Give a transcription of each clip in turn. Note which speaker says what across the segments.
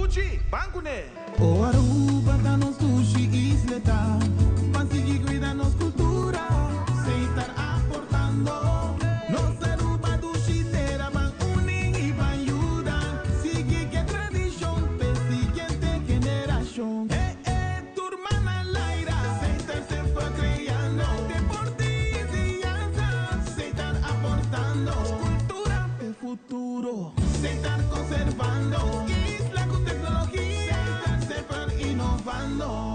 Speaker 1: Gucci, ban kuné!
Speaker 2: O Aruba ta nos dushi isleta, Ban sigui cuida nos cultura, Setar aportando. Nos Aruba dushi tera, Ban uni y ban yuda, Sigui cu e tradicion p'e siguiente generacion. Eh eh, tur man al aire, Setar semper creando, Deporte y enseñanza, Setar aportando. Cultura p'e futuro, Setar conservando. Isla cu tecnologia, Setar semper innovando.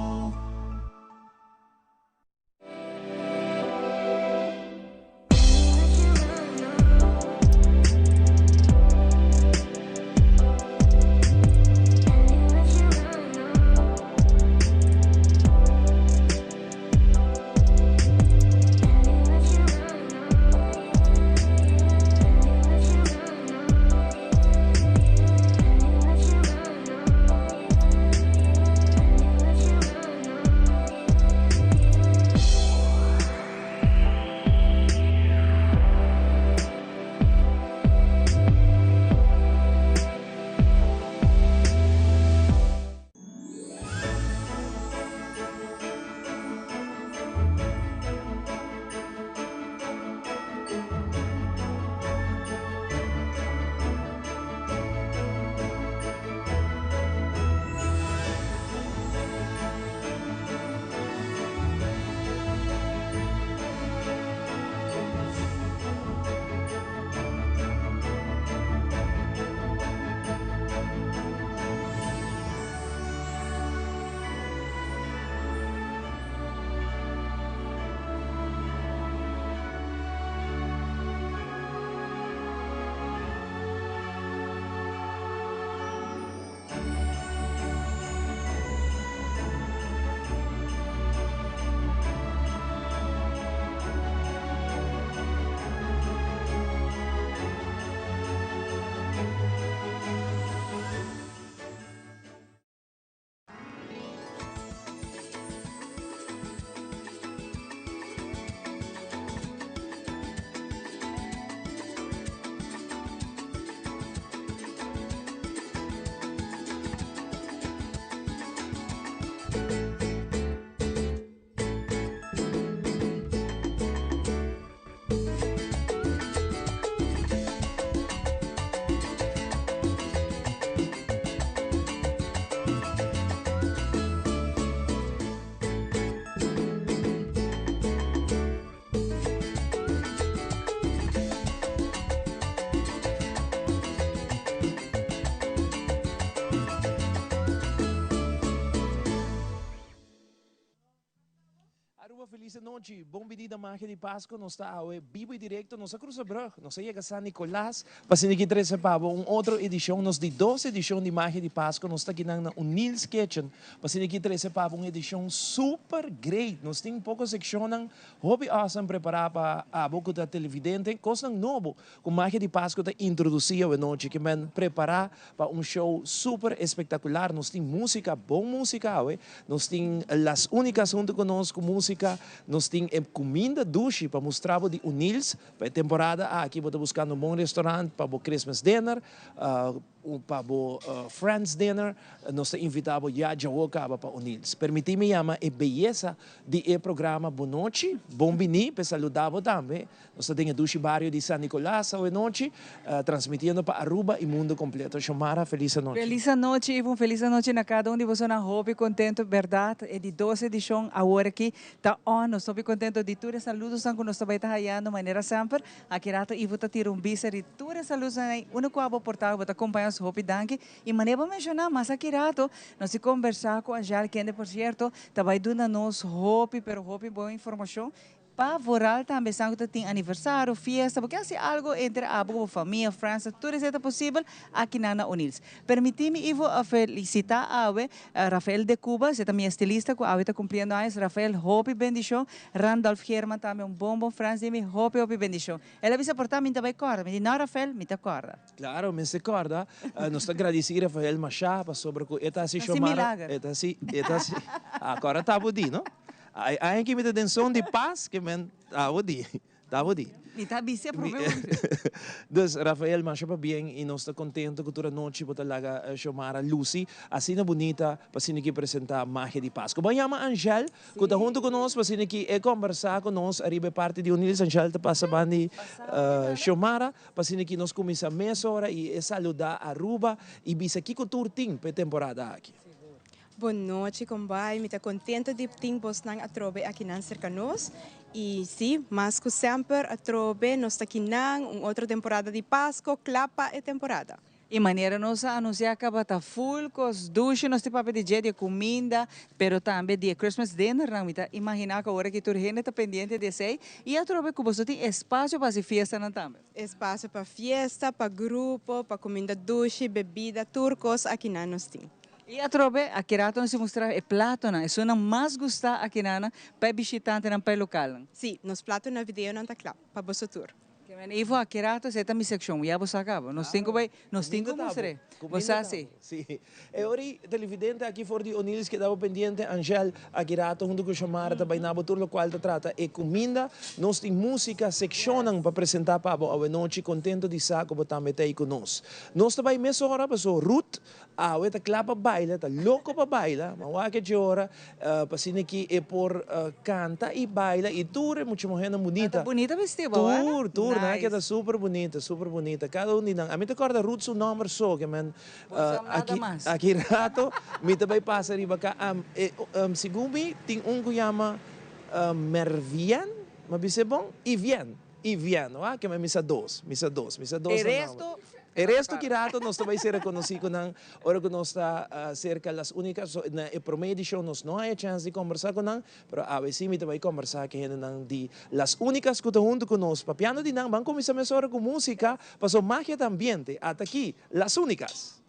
Speaker 3: Aruba feliz anochi, bon bini na Magia di Pasco, nos ta awe bibo y directo, nos a cruza brug, nos a yega San Nicolas, pa asina ki trece pa bo un otro edicion, nos di dos edicion di Magia di Pasco, nos ta akinan na O'Neill's Kitchen, pa asina ki trece pa bo un edicion super great, nos tin poco seccionnan hopi awesome prepara pa abo cu ta televidente, cosnan nobo cu Magia di Pasco ta introduci awe nochi, ke men prepara pa un show super espectacular, nos tin musica, bon musica awe, nos tin Las Unicas hunto cu nos cu musica, nos tin e cuminda dushi pa mustra bo di O'Neill's, pa e temporada aki bo ta buscando un bon restaurant pa bo Christmas dinner, pa bo Friends dinner, nos ta invita bo ya djawo caba pa O'Neill's. Permiti mi yama e beyesa di e programa Bonochi, bon bini, p'e saluda bo tambe. Nos ta den e dushi bario di San Nicolas awe nochi, transmitiendo pa Aruba y mundo completo. Xiomara, feliz anochi.
Speaker 4: Feliz anochi, Ivon, feliz anochi na cada un di bosonan. Hopi contento, berdad, e di dos edicion awor aki ta on. Nos hopi contento di tur e saludonan cu nos ta bay ta hayando manera semper. Aki rato Ivo ta tira un bista di tur e saludonan ey. Uno cu abo por ta, bo ta compaña nos, hopi danki. Y manera bo menciona, mas aki rato nos tin conversa cu Angel, kende por cierto ta bay duna nos hopi, pero hopi bon informacion. Pa vooral tambe esnan ku ta tin aniversario, fiesta, bo ke hasi algo entre abo ku bo famia, friends, tur esei ta posibel akinan na O'Neill's. Permití mi Ivo a felisitá awe Rafael de Cuba, esei ta mi estilista ku awe ta kumpliendo años. Rafael, hopi bendishon. Randolph Geerman tambe un bon bon friends di mi, hopi hopi bendishon. El a bisa por ta mi ta bai kòrda. Mi di no Rafael, mi ta kòrda.
Speaker 3: Claro, mester kòrda. Nos ta gradisí Rafael mashá pasobra ku e ta hasi Xiomara, e ta hasi, e ta hasi, a kòrda ta bo di, no? Ai aña ki mi ta den son di pas ke men awo di. Tabo di.
Speaker 4: Mi ta bis'é promé bo bis'é.
Speaker 3: Dus Rafael masha pabien y nos ta contento cu tur anochi bo ta laga Xiomara luci asina bunita pa asina ki presenta Magia di Pasco. Bo a yama Angel cu ta hunto cu nos pa asina ki e combersa cu nos ariba e parti di Onilis. Angel ta pasa bandi Xiomara pa asina ki nos cuminsa mesora y e saluda Aruba y bisa kico tur tin pa e temporada aki.
Speaker 1: Bon nochi kombai, mi ta kontento di tin bosnan atrobe akinan serka nos. I si, mas ku semper atrobe nos ta kinan un otro temporada di Pasko kla pa e temporada.
Speaker 4: I manera nos a anunsiá kaba ta full kos dushi nos tin papia di dje, di e kuminda, pero tambe di e Christmas dinnernan. Mi ta imaginá ku awor aki tur hende ta pendiente di esei i atrobe ku boso tin espasio pa hasi fiestanan tambe.
Speaker 1: Espasio pa fiesta, pa grupo, pa kuminda dushi, bebida, tur kos akinan nos tin.
Speaker 4: I atrobe, aki rato nos tin mustra e platonan, esunnan mas gustá akinana pa e bishitantenan, pa e lokalnan.
Speaker 1: Sí, nos plato navideonan ta kla pa boso tur.
Speaker 4: Ke men Ivo, aki rato esei ta mi sekshon, ya bo sa kaba. Nos tin ku bai, nos tin ku mustr'é. Bo sa si.
Speaker 3: Sí. E ora ei, televidente aki for di O'Neill's keda bo pendiente, Angel aki rato huntu ku Xiomara ta bai na bo tur lokual ta trata e kuminda. Nos tin músika, sekshonnan pa presentá pa bo awenochi. Kontento di sa ku bo tambe ta ei ku nos. Nos ta bai mesora paso Ruth Awe ta kla pa baila, ta loko pa baila, ma wak e djora pa asina ki e por kanta i baila i tur e mucha muhernan bunita.
Speaker 4: Ta bunita bisti bo wak?
Speaker 3: Tur, tur, nan a keda super bunita, super bunita, kada un di nan. Ami ta kòrda Ruth su nòmber so, ke men aki aki rato mi ta bai pasa riba ka segun mi tin un ku yama Mervien, mi a bisa e bon? Ivien. Ivien, wak, ke men mi sa dos, mi sa dos, mi sa dos
Speaker 4: E
Speaker 3: na nòmber.
Speaker 4: resto
Speaker 3: E resto ki rato nos ta bai ser rekonosí ku nan ora ku nos ta serka Las Únicas. So, na e promé edishon nos no haya chèns di kombersá ku nan, pero awe sí mi ta bai kombersá ku e hendenan di Las Únicas ku ta huntu ku nos. Papiando di nan, ban kuminsá mesora ku músika, pasobra magia ta ambiente. Ata aki, Las Únicas!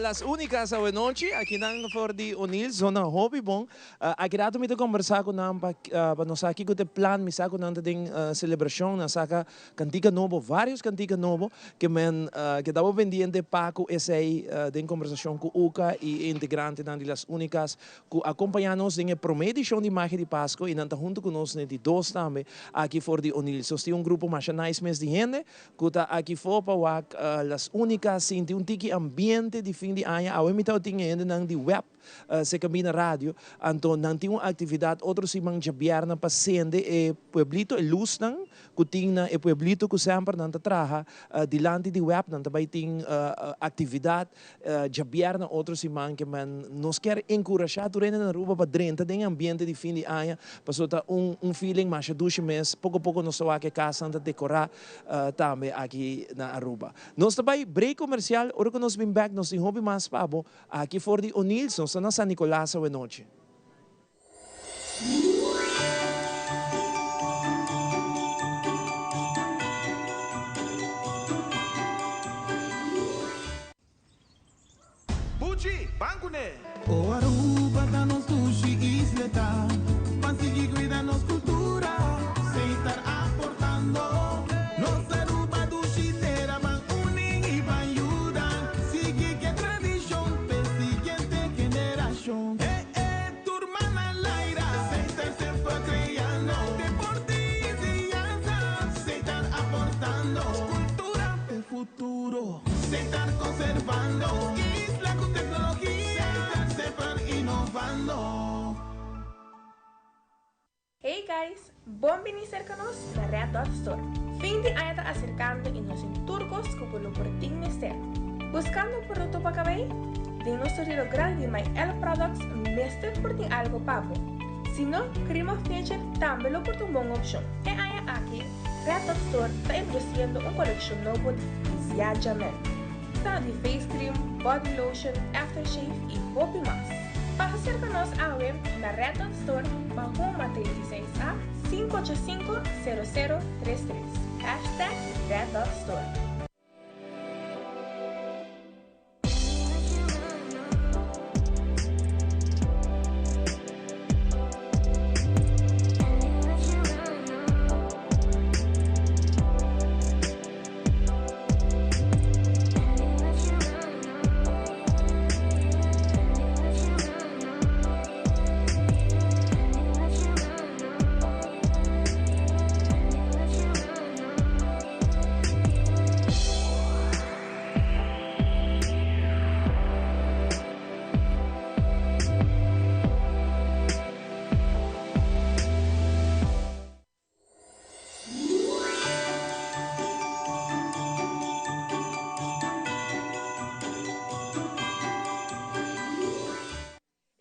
Speaker 3: Las Únicas awe nochi, aki nan for di O'Neill's, zona hopi bon. Aki rato mi ta combersa cu nan pa pa nos sa kico ta e plan, mi sa cu nan ta den celebracion, nan saca cantica nobo, varios cantica nobo, ke men keda bo pendiente pa cu esey den combersacion cu Uka y e integrantenan di Las Únicas cu a compaña nos den e prome edicion di Magia di Pasco y nan ta hunto cu nos den e di dos tambe aki for di O'Neill's. Nos tin un grupo masha nice mes di hende Ku ta aki for pa wak Las Únicas sinti un tiki ambiente di fin di aña. Awe mi tabatin e hendenan di web Secambina Radio, anto nan tin un aktividat otro siman djabièrnè pa sende e pueblito, e lusnan ku tin na e pueblito ku semper nan ta traha dilanti di web. Nan ta bai tin aktividat djabièrnè otro siman ke men nos kier enkurashá tur hende na Aruba pa drenta den e ambiente di fin di aña pasobra ta un un feeling masha dushi mes. Poko poko nos ta wak e kasnan ta dekorá tambe aki na Aruba. Nos ta bai break komersial, ora ku nos bin bèk nos tin hopi mas pa bo aki for di O'Neill's. Nos ta na San Nicolas awenochi.
Speaker 2: Buchi, ban kuné! O Aruba ta nos dushi isleta, ban sigui cuida nos cultura, Setar aportando. Nos Aruba dushi tera, ban uni y ban yuda, sigui ke tradicion p'e siguiente generacion. E e tur man al aire, Setar semper creando, deporte y enseñanza, Setar aportando, cultura p'e futuro. Setar conservando isla cu tecnologia. Setar semper innovando.
Speaker 5: Hey guys! Bon bini serka nos na Red Dot Store. Fin di aña ta aserkando i nos tin tur kos ku bo lo por tin mester. Buskando un produkto pa kabei? Den nos surtido grandi di My L Products mester por tin algo pa bo. Si no, Cream of Nature tambe lo por ta un bon opshon. E aña aki, Red Dot Store ta introduciendo un coleccion nobo di Ziaja Men. Ta di face cream, body lotion, aftershave y hopi mas. Pasa cerca nos awe na Red Dot Store pa Homa 36 A 585 0033. Hashtag Red Dot Store.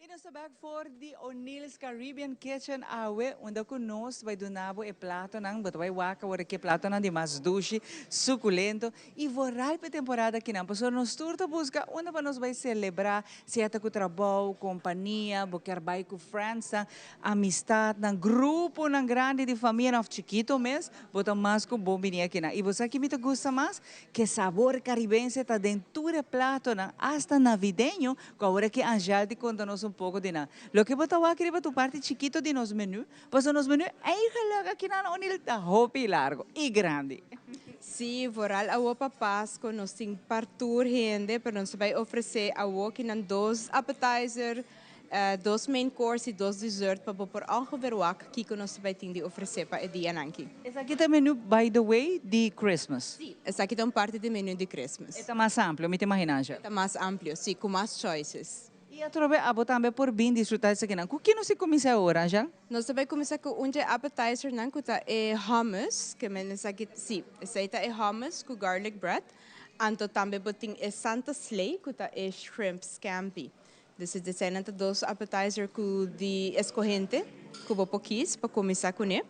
Speaker 4: Y nos ta bek for di O'Neill's Caribbean Kitchen awe unda cu nos bai duna bo e platonan, bo ta bai wak awor aki e platonan di mas dushi, suculento y vooral pa e temporada akinan pasobra nos tur ta busca unda pa nos bai celebra sea ta cu trabou, compania, bo kier bai cu friendsnan, amistadnan, gruponan grandi di famianan of chikito mes, bo ta mas cu bon bini akinan. Y bo sa ki mi ta gusta mas? Ke sabor caribense ta den tur e platonan, hasta navideño, Cu awor aki Angel di conta nos un poco di nan. Loke bo ta wak riba tu parti chikito di nos menu, pasobra nos menu eigenlijk aki nan O'Neil ta hopi largo y grandi.
Speaker 1: Sí, vooral awo pa Pasco nos tin par tur hende, pero nos ta bay ofrece awo ki nan dos appetizer, dos main course y dos dessert pa bo por ongeveer wak kico nos ta bay tin di ofrece pa e dianan aki.
Speaker 4: Esaki ta menu by the way di Christmas.
Speaker 1: Sí, esaki ta un parti di menu di Christmas.
Speaker 4: E ta mas amplio, mi ta imagina Angel.
Speaker 1: E ta mas amplio, sí, cu mas choices.
Speaker 4: Y atrobe abo tambe por bin disfruta esakinan. Cu ki nos tin cuminsa awor, Angel?
Speaker 1: Nos ta bay cuminsa cu un dje appetizernan cu ta e hummus, ke men esaki, sí, esey ta e hummus cu garlic bread. Anto tambe bo tin e Santa Sleigh cu ta e shrimp scampi. Dus eseinan ta dos appetizer ku di escohente ku bo por kies pa kuminsá kuné.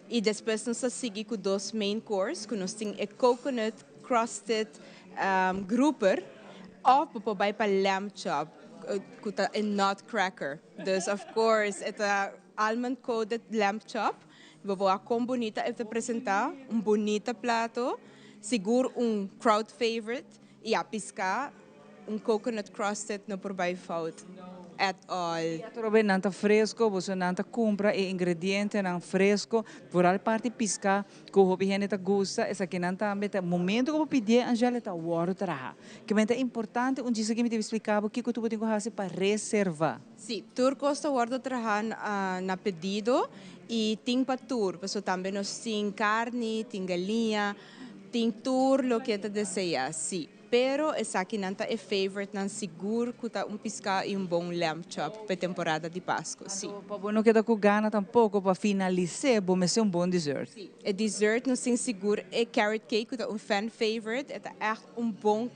Speaker 1: I despues nos ta sigui ku dos main course ku nos tin e coconut crusted grouper òf bo por bai pa lamb chop ku ta e nutcracker. Dus of course e ta almond coated lamb chop. Bo por wak kon bunita e ta presentá, un bunita plato, sigur un crowd favorite i a piská. Un coconut crusted no por bay fout at all.
Speaker 4: Y atrobe nan ta fresco, boso nan ta cumpra e ingredientenan fresco, vooral parti pisca cu hopi hende ta gusta, esakinan tambe ta momento cu bo pidié Angel ta wordo traha. Kimen ta importante un djis aki mi debe splica bo kico tu bo tin cu haci pa reserva.
Speaker 1: Si, tur cos ta wordo traha na pedido y tin pa tur, pasobra tambe nos tin carni, tin galiña, tin tur loke ta desea, si. Pero esakinan ta e favorite nan sigur cu ta un pisca y un bon lamb chop p'e temporada di Pasco, si.
Speaker 4: Anto pa bo no keda cu gana tampoco pa finalise bo mester un bon dessert.
Speaker 1: Si, e dessert nos tin sigur e carrot cake cu ta un fan favorite, e ta echt un bon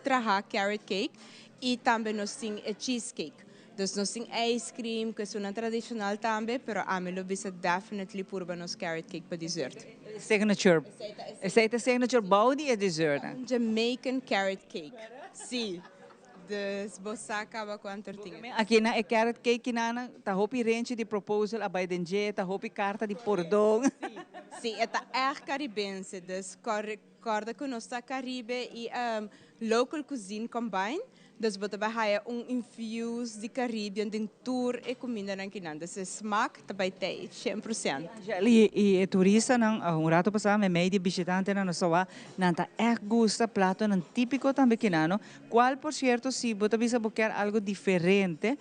Speaker 1: traha carrot cake y tambe nos tin e cheesecake. Dus nos tin ice cream cu esunnan tradicional tambe, pero ami lo bisa definitely purba nos carrot cake pa dessert.
Speaker 4: Signature. Esey ta signature bou di e dessert.
Speaker 1: Un Jamaican carrot cake. Si. Dus bo sa caba cu antortin.
Speaker 4: Aki na e carrot cake kinan ta hopi renchi di proposal a bay den dje, ta hopi carta di pordon.
Speaker 1: Si, e ta echt Caribense. Dus corda cu nos ta Caribe y local cuisine combine. Dus bo ta bay haya un infuse di Caribbean den tur e cumindanan kinan. Dus e smaak ta bay tey, 100%.
Speaker 4: Angel, y e turistanan, un rato pasa me mei di bishitantenan nos ta wak, nan ta echt gusta platonan tipico tambe kinan, no? Cual por cierto si bo ta bisa bo kier algo diferente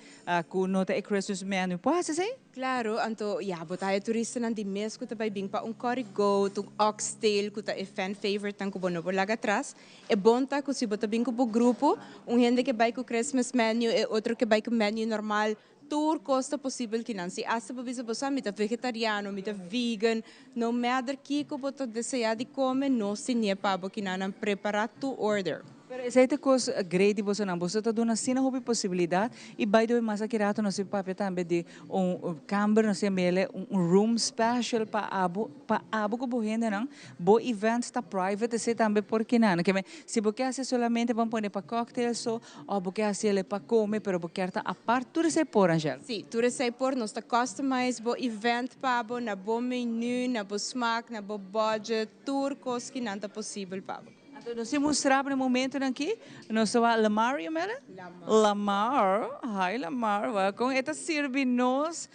Speaker 4: cu no ta e Christmas menu, por haci esey?
Speaker 1: Claro, anto ya, bo ta haya turistanan di mes cu ta bay bin pa un curry goat, un oxtail cu ta e fan favoritenan cu bo no por laga atras. E bon ta cu si bo ta bin cu bo grupo, un hende ke bay cu Christmas menu, e otro ke bay cu menu normal, tur cos ta posibel kinan. Si hasta bo bisa bo sa mi ta vegetariano, mi ta vegan, no matter kico bo ta desea di come, nos tin pa bo kinan nan prepara to order.
Speaker 4: Pero esey ta cos great di bosonan. Boso ta duna asina hopi posibilidad. Y by the way, mas aki rato nos papia tambe di un camber, nos yam'ele un room special pa abo cu bo hendenan. Bo event ta private, esey tambe por kinan. Ke men, si bo kier haci solamente ban pone pa cocktail so, of bo kier haci pa come, pero bo kier ta apart, tur esey por, Angel.
Speaker 1: Si, tur esey por, nos ta customize bo event pa bo, na bo menu, na bo smaak, na bo budget, tur cos kinan ta posibel pa bo.
Speaker 4: Anto, nos ta mustra na momento aki, nos ta Lamar, yam'ele?
Speaker 1: Lamar.
Speaker 4: Lamar. Hi, Lamar. Welcome. E ta sirbi nos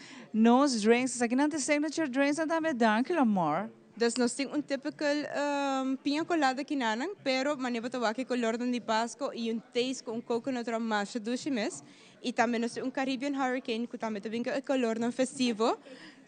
Speaker 4: drinks. Esaki nan ta signature drinks tambe. Danki, Lamar.
Speaker 1: Dus nos tin un typical piña colada kinanan, pero manera bo ta wak e color di Pasco y un taste cu un coconut rum masha dushi mes. Y tambe nos tin un Caribbean Hurricane cu tambe ta bin cu e color nan festivo.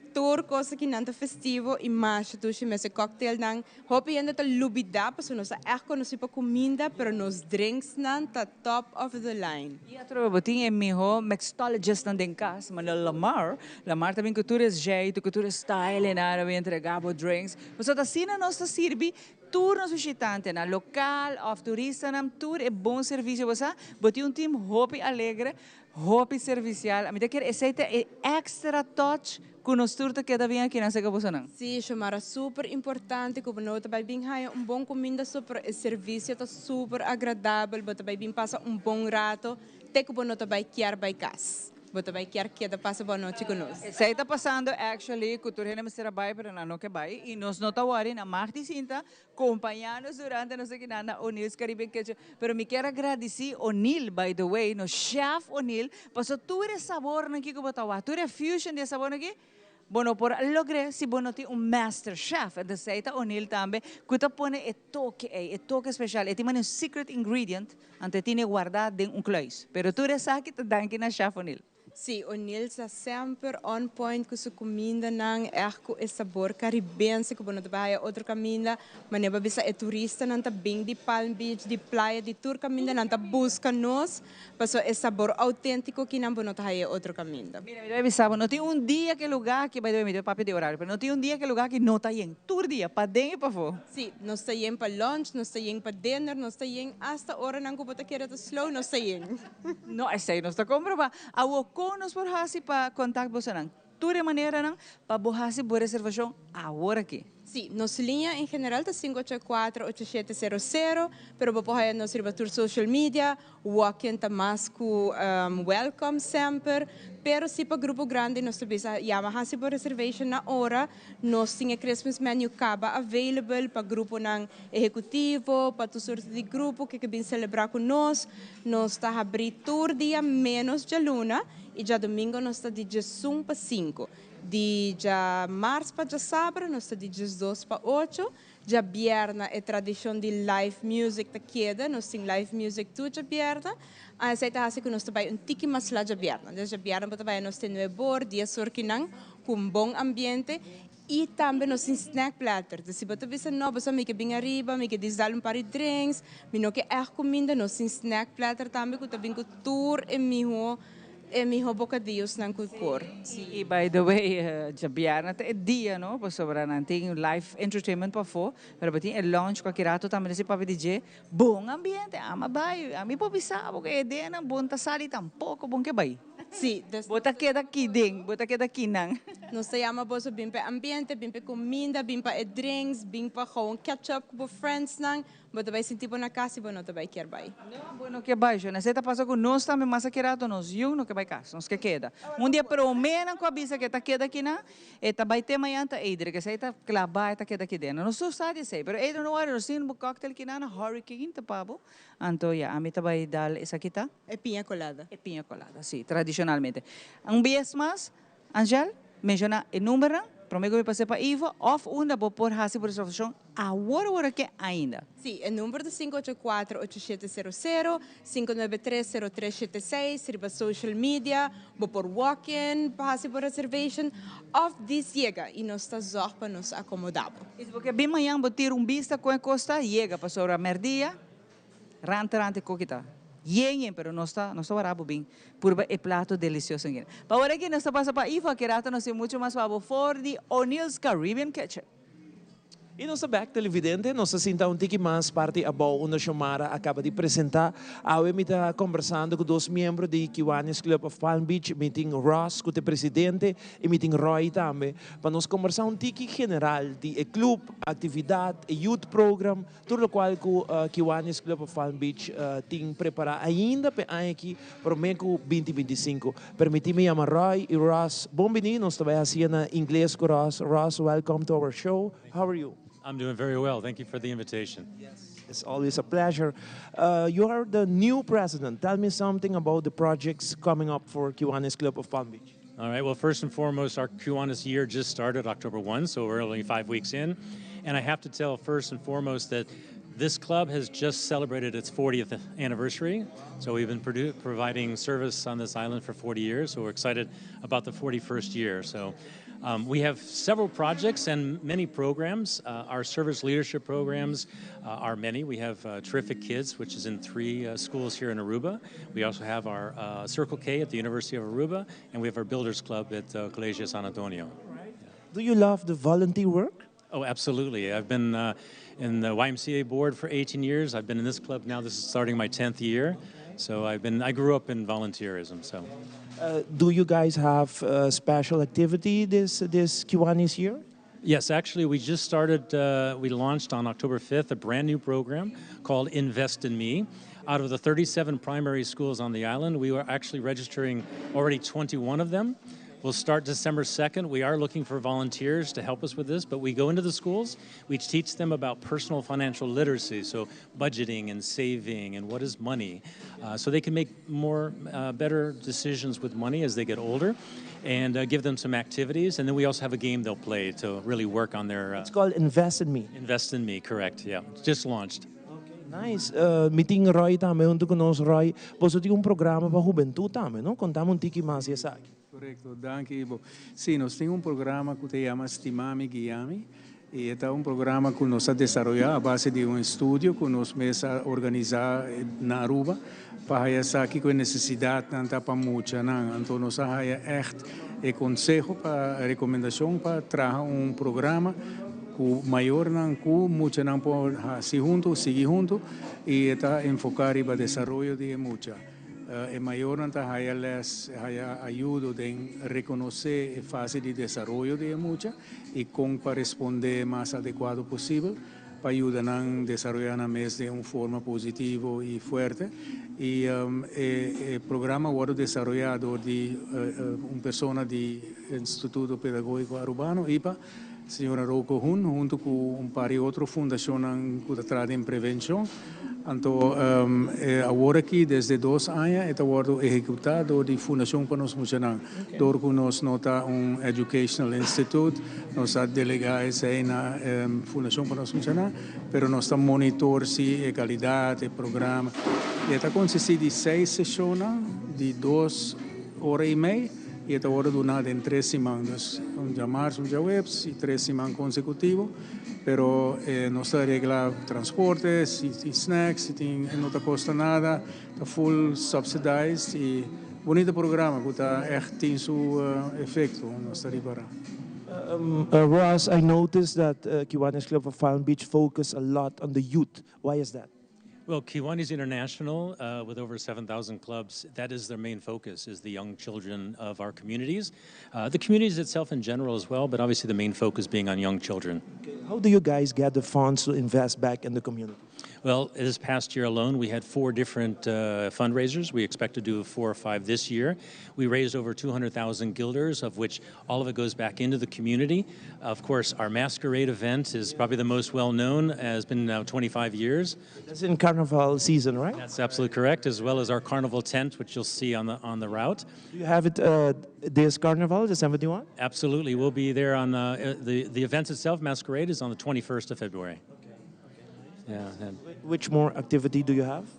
Speaker 1: Tur cos akinan ta festivo y masha dushi mes e cocktail nan. Hopi hende ta lubida, pasobra nos ta echt conoci pa cuminda, pero nos drinks nan ta top of the line.
Speaker 4: Y atrobe bo tin e miho mixologist nan den cas, Manuel Lamar. Lamar tambe cu tur jeito, cu tur style na na entrega bo drinks. Pasobra ta asina nos ta sirbi tur nos bishitantenan, local of turistanan, tur e bon servicio bo sa. Bo tin un team hopi alegre, hopi servicial. Ami ta kere esey ta e extra touch cu nos tur ta keda bin aki na serca bosonan.
Speaker 1: Si, Xiomara, super importante cu bo ta bay bin haya un bon cuminda, super e servicio ta super agradabel, bo ta bay bin pasa un bon rato, te cu bo no ta bay kier bay cas. Bo ta bay kier keda pasa bon nochi cu nos.
Speaker 4: Esey ta pasando actually, cu tur hende mester bay, pero nan no ke bay. Y nos no ta worry, nan mag di sinta, acompaña nos durante nos aki na O'Neill's Caribbean Kitchen. Pero mi kier gradici O'Neill, by the way, nos chef O'Neill, paso tur e sabor aki cu bo ta wak, tur e fusion di sabor aki, Bueno, por logr'e si bo no tin un master chef, anto esey ta O'Neill tambe, cu ta pone e toque ey, e toque special, e tin un secret ingredient, anto tin guarda den un kluis. Pero tur esaki ta danki na chef O'Neill.
Speaker 1: Si, O'Neill ta semper on point cu su cumindanan, echt cu e sabor caribense, cu bo no ta bay otro caminda, manera bo bisa e turistanan ta bin di Palm Beach, di playa, di tur caminda, nan ta busca nos, paso e sabor autentico cu nan bo no ta haya otro caminda.
Speaker 4: Mira, mira, bisa, no tin un dia cu lugar cu, by the way, mi papia di horario, pero no tin un dia cu lugar cu no ta yen. Tur dia, paden y pafo.
Speaker 1: Si, nos ta yen pa lunch, nos ta yen pa dinner, nos ta yen hasta ora nan cu bo ta kere ta slow, nos ta yen.
Speaker 4: No, esey nos ta comproba. Awo con nos por hasi pa contact bosonan? Tur maneranan pa bo hasi bo reservacion awor aki.
Speaker 1: Si, nos liña en general ta 584-8700, pero bo por haya nos riba tur social media, walk-in ta mas cu welcome semper, pero si pa grupo grandi nos ta bisa yama hasi bo reservation na ora. Nos tin e Christmas menu caba available pa gruponan ehecutivo, pa tur sorto di grupo cu ke bin celebra cu nos. Nos ta habri tur dia menos djaluna y djadomingo nos ta di 11 pa 5. Di djamars pa djasabra nos ta di 12 pa 8. Djabierna e tradicion di live music ta keda, nos tin live music tur djabierna. Esey ta hasi cu nos ta bay un tiki mas laat djabierna. Dus djabierna bo ta bay nos te 9 or, 10 or kinan, cu un bon ambiente. Y tambe nos tin snack platter. Dus si bo ta bisa, "No, bo mi ke bin ariba, mi ke dal un par di drinks, mi no ke echt cuminda", nos tin snack platter tambe cu ta bin cu tur e miho bocadillos nan cu por.
Speaker 4: Y by the way, djabierna ta e dia, no? Pasobra nan tin live entertainment pafo, pero tin e lounge cu aki rato tambe si papia DJ. Bon ambiente, ami bay, ami por bisa, cu e dia nan bon ta sali tampoco bon ke bay.
Speaker 1: Si, dus
Speaker 4: Bo ta keda aki den, bo ta keda aki nan.
Speaker 1: Nos ta yama boso bin pa ambiente, bin pa cuminda, bin pa e drinks, bin pa gewoon catch up cu friends nan, bo ta bay sinti bo na cas y bo no ta bay kier bay.
Speaker 4: No, bueno, ke bay, jo. Esey ta pasa cu nos tambe, mas aki rato nos yiu no ke bay cas, nos ke keda. Un dia pero menos cu a bisa cu ta keda aki na, e ta bay tema yanta Eidre, cu esey ta claba, ta keda aki den. Nos sa di esey, pero Eidre no worry, nos tin un cocktail aki na, na Hurricane ta pa bo. Anto ya, ami ta bay dal esaki ta?
Speaker 1: E piña colada.
Speaker 4: E piña colada, si, tradicionalmente. Un bies mas, Angel, menciona e number, prome cu mi pasa pa Ivo, of unda bo por hasi reservacion awor awor cu ainda.
Speaker 1: Si, e number ta 584-8700, 593-0376, riba social media, bo por walk-in, pa hasi bo reservation, of djis yega, y nos ta zorg pa nos acomoda bo.
Speaker 4: Isso porque bem manhã bo tira um vista com a costa, chega para sobre a merdia, rante rante coquita. Yen yen, pero no ta warabo bem. Purba e plato delicioso aqui. Pa awor aki nos ta pasa pa Ivo, aki rato nos tin mucho mas pa for di O'Neill's Caribbean Kitchen.
Speaker 3: Y nos back televidente, nos a sinta un tiki mas parti abou unda Xiomara a caba di presenta. Awe mi ta combersando cu dos miembro di Kiwanis Club of Palm Beach, mi tin Ross, cu ta presidente, y mi tin Roy tambe. Pa nos combersa un tiki general di e club, actividad, e youth program, tur loke cu Kiwanis Club of Palm Beach tin prepara ainda pa aki pa 2025. Permiti mi yama Roy y Ross. Bon bini, nos ta bay na Ingles cu Ross. Ross, welcome to our show. How are you?
Speaker 6: I'm doing very well. Thank you for the invitation.
Speaker 3: Yes, it's always a pleasure. You are the new president. Tell me something about the projects coming up for Kiwanis Club of Palm Beach.
Speaker 6: All right. Well, first and foremost, our Kiwanis year just started October 1, so we're only 5 weeks in. And I have to tell first and foremost that this club has just celebrated its 40th anniversary. So we've been providing service on this island for 40 years. So we're excited about the 41st year. So we have several projects and many programs. Our service leadership programs are many. We have Terrific Kids, which is in three schools here in Aruba. We also have our Circle K at the University of Aruba, and we have our Builders Club at Colegio San Antonio.
Speaker 3: Do you love the volunteer work?
Speaker 6: Oh, absolutely. I've been in the YMCA board for 18 years. I've been in this club now. This is starting my 10th year. So I grew up in volunteerism. So.
Speaker 3: Do you guys have a special activity this Kiwanis year?
Speaker 6: Yes, actually, we just started, we launched on October 5th a brand new program called Invest in Me. Out of the 37 primary schools on the island, we are actually registering already 21 of them. We'll start December 2nd. We are looking for volunteers to help us with this, but we go into the schools, we teach them about personal financial literacy, so budgeting and saving and what is money, so they can make more better decisions with money as they get older, and give them some activities. And then we also have a game they'll play to really work on their
Speaker 3: It's called Invest in Me.
Speaker 6: Invest in Me, correct? Yeah, just launched.
Speaker 3: Nice. Mi tin Roy tambe hunto cu nos. Roy, bo tin un programa pa hubentud tambe, no? Conta mi un tiki mas esaki.
Speaker 7: Corecto, danki, Ivo. Si, nos tin un programa cu ta yama Stimami Guiami y ta un programa cu nos a desaroya a base di un estudio cu nos mes a organisa na Aruba pa esaki cu necesidad nan ta pa mucha nan. Anto nos a haya echt e conseho pa recomendacion pa traha un programa cu mayor nan cu mucha nan por hasi hunto, sigui hunto y ta enfoca riba desaroyo di mucha. E mayornan ta haya les, haya ayudo den reconoce e fase di desaroyo di e mucha y con pa responde mas adecuado posibel pa yuda nan desaroya nan mes den un forma positivo y fuerte. Y e programa a wordo desaroya door di un persona di Instituto Pedagogico Arubano, IPA, Señora Rocco Hoen, hunto cu un par di otro fundacionnan cu ta traha den prevencion. Anto awor aki desde 2 aña e ta wordo ehecuta door di Fundacion pa Nos Muchanan. Door cu nos no ta un educational institute, nos a delega esey na Fundacion pa Nos Muchanan, pero nos ta monitor si e calidad, e programa. Y e ta consisti di seis sesionnan di 2 ora y mei y e ta wordo duna den 3 siman. Dus un diamars, un diahuebs y 3 siman consecutivo. Pero nos ta regla transporte, si tin snacks, si tin, no ta costa nada, ta full subsidized y bunita programa cu ta echt tin su efecto, nos ta ripara.
Speaker 3: Ross, I noticed that Kiwanis Club of Palm Beach focus a lot on the youth. Why is that?
Speaker 6: Well, Kiwanis International, with over 7,000 clubs, that is their main focus, is the young children of our communities. The communities itself in general as well, but obviously the main focus being on young children.
Speaker 3: Okay. How do you guys get the funds to invest back in the community?
Speaker 6: Well, this past year alone, we had four different fundraisers. We expect to do four or five this year. We raised over 200,000 guilders, of which all of it goes back into the community. Of course, our masquerade event is probably the most well known, has been now 25 years.
Speaker 3: That's in Carnival season, right?
Speaker 6: That's absolutely correct, as well as our carnival tent, which you'll see on the route.
Speaker 3: Do you have it this Carnival, the 71?
Speaker 6: Absolutely. We'll be there on the event itself, Masquerade, is on the 21st of February. Yeah.
Speaker 3: Which more activity do you have?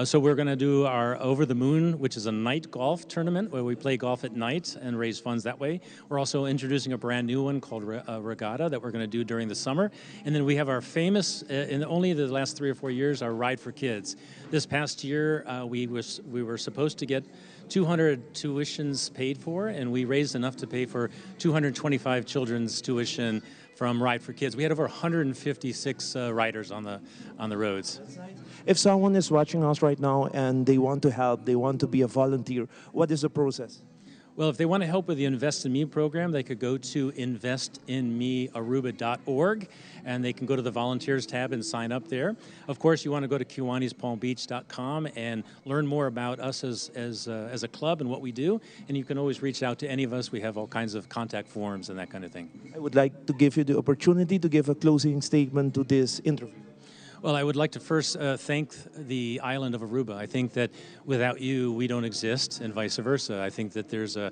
Speaker 6: So we're going to do our Over the Moon, which is a night golf tournament where we play golf at night and raise funds that way. We're also introducing a brand new one called Regatta that we're going to do during the summer. And then we have our famous, in only the last 3 or 4 years, our Ride for Kids. This past year, we were supposed to get 200 tuitions paid for, and we raised enough to pay for 225 children's tuition from Ride for Kids. We had over 156 riders on the roads.
Speaker 3: If someone is watching us right now and they want to help, they want to be a volunteer, what is the process?
Speaker 6: Well, if they want to help with the Invest in Me program, they could go to investinmearuba.org and they can go to the volunteers tab and sign up there. Of course, you want to go to KiwanisPalmBeach.com and learn more about us as a club and what we do. And you can always reach out to any of us. We have all kinds of contact forms and that kind of thing.
Speaker 3: I would like to give you the opportunity to give a closing statement to this interview.
Speaker 6: Well, I would like to first thank the island of Aruba. I think that without you, we don't exist, and vice versa. I think that there's a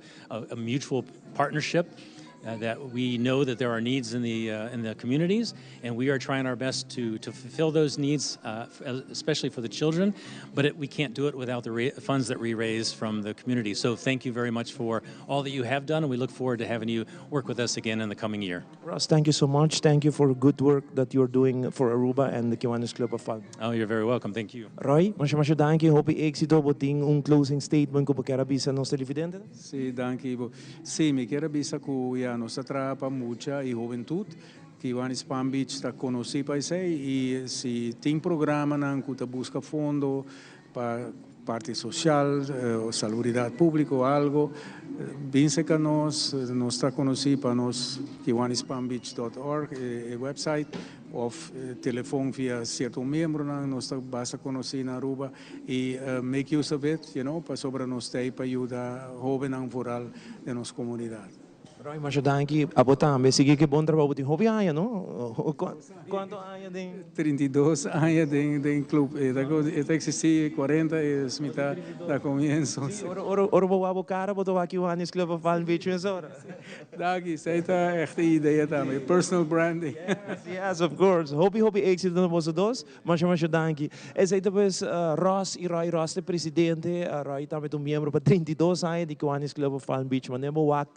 Speaker 6: mutual partnership that we know that there are needs in the communities, and we are trying our best to fulfill those needs, especially for the children. But we can't do it without the funds that we raise from the community. So thank you very much for all that you have done, and we look forward to having you work with us again in the coming year.
Speaker 3: Ross, thank you so much. Thank you for the good work that you're doing for Aruba and the Kiwanis Club of Palm.
Speaker 6: Oh, you're very welcome. Thank you.
Speaker 3: Roy, masha masha danki, hopi exito, bo tin un closing statement cu bo kier bisa nos televidente?
Speaker 7: Si, danki. Si, mi kier bisa cu ya nos ta traha pa mucha y hubentud, Kiwanis Palm Beach ta conoci pa esey y si tin programa nan cu ta busca fondo pa parti social, salubridad publico, algo, bin cerca nos, nos ta conoci pa nos kiwanispalmbeach.org, website, of telefon via cierto miembro nan, nos ta basta conoci na Aruba y make use of it, pasobra nos t'ey pa yuda hobennan vooral den nos comunidad.
Speaker 3: Roy, masha danki, abo tambe, sigui cu bon trabou, tin hopi aña, no? Cuanto aña tin?
Speaker 7: 32 aña den club, ta existi 40 y mitar na comienso.
Speaker 3: Si, ora, ora, ora bo wak cara, bo ta Kiwanis Club of Palm Beach ora.
Speaker 7: Danki, esey ta echt e idea tambe, personal branding.
Speaker 3: Yes, of course. Hopi, hopi exito na boso dos. Masha, masha danki. Esey despues Ross y Roy. Ross ta presidente, Roy tambe un miembro pa 32 aña di Kiwanis Club of Palm Beach. Manera bo wak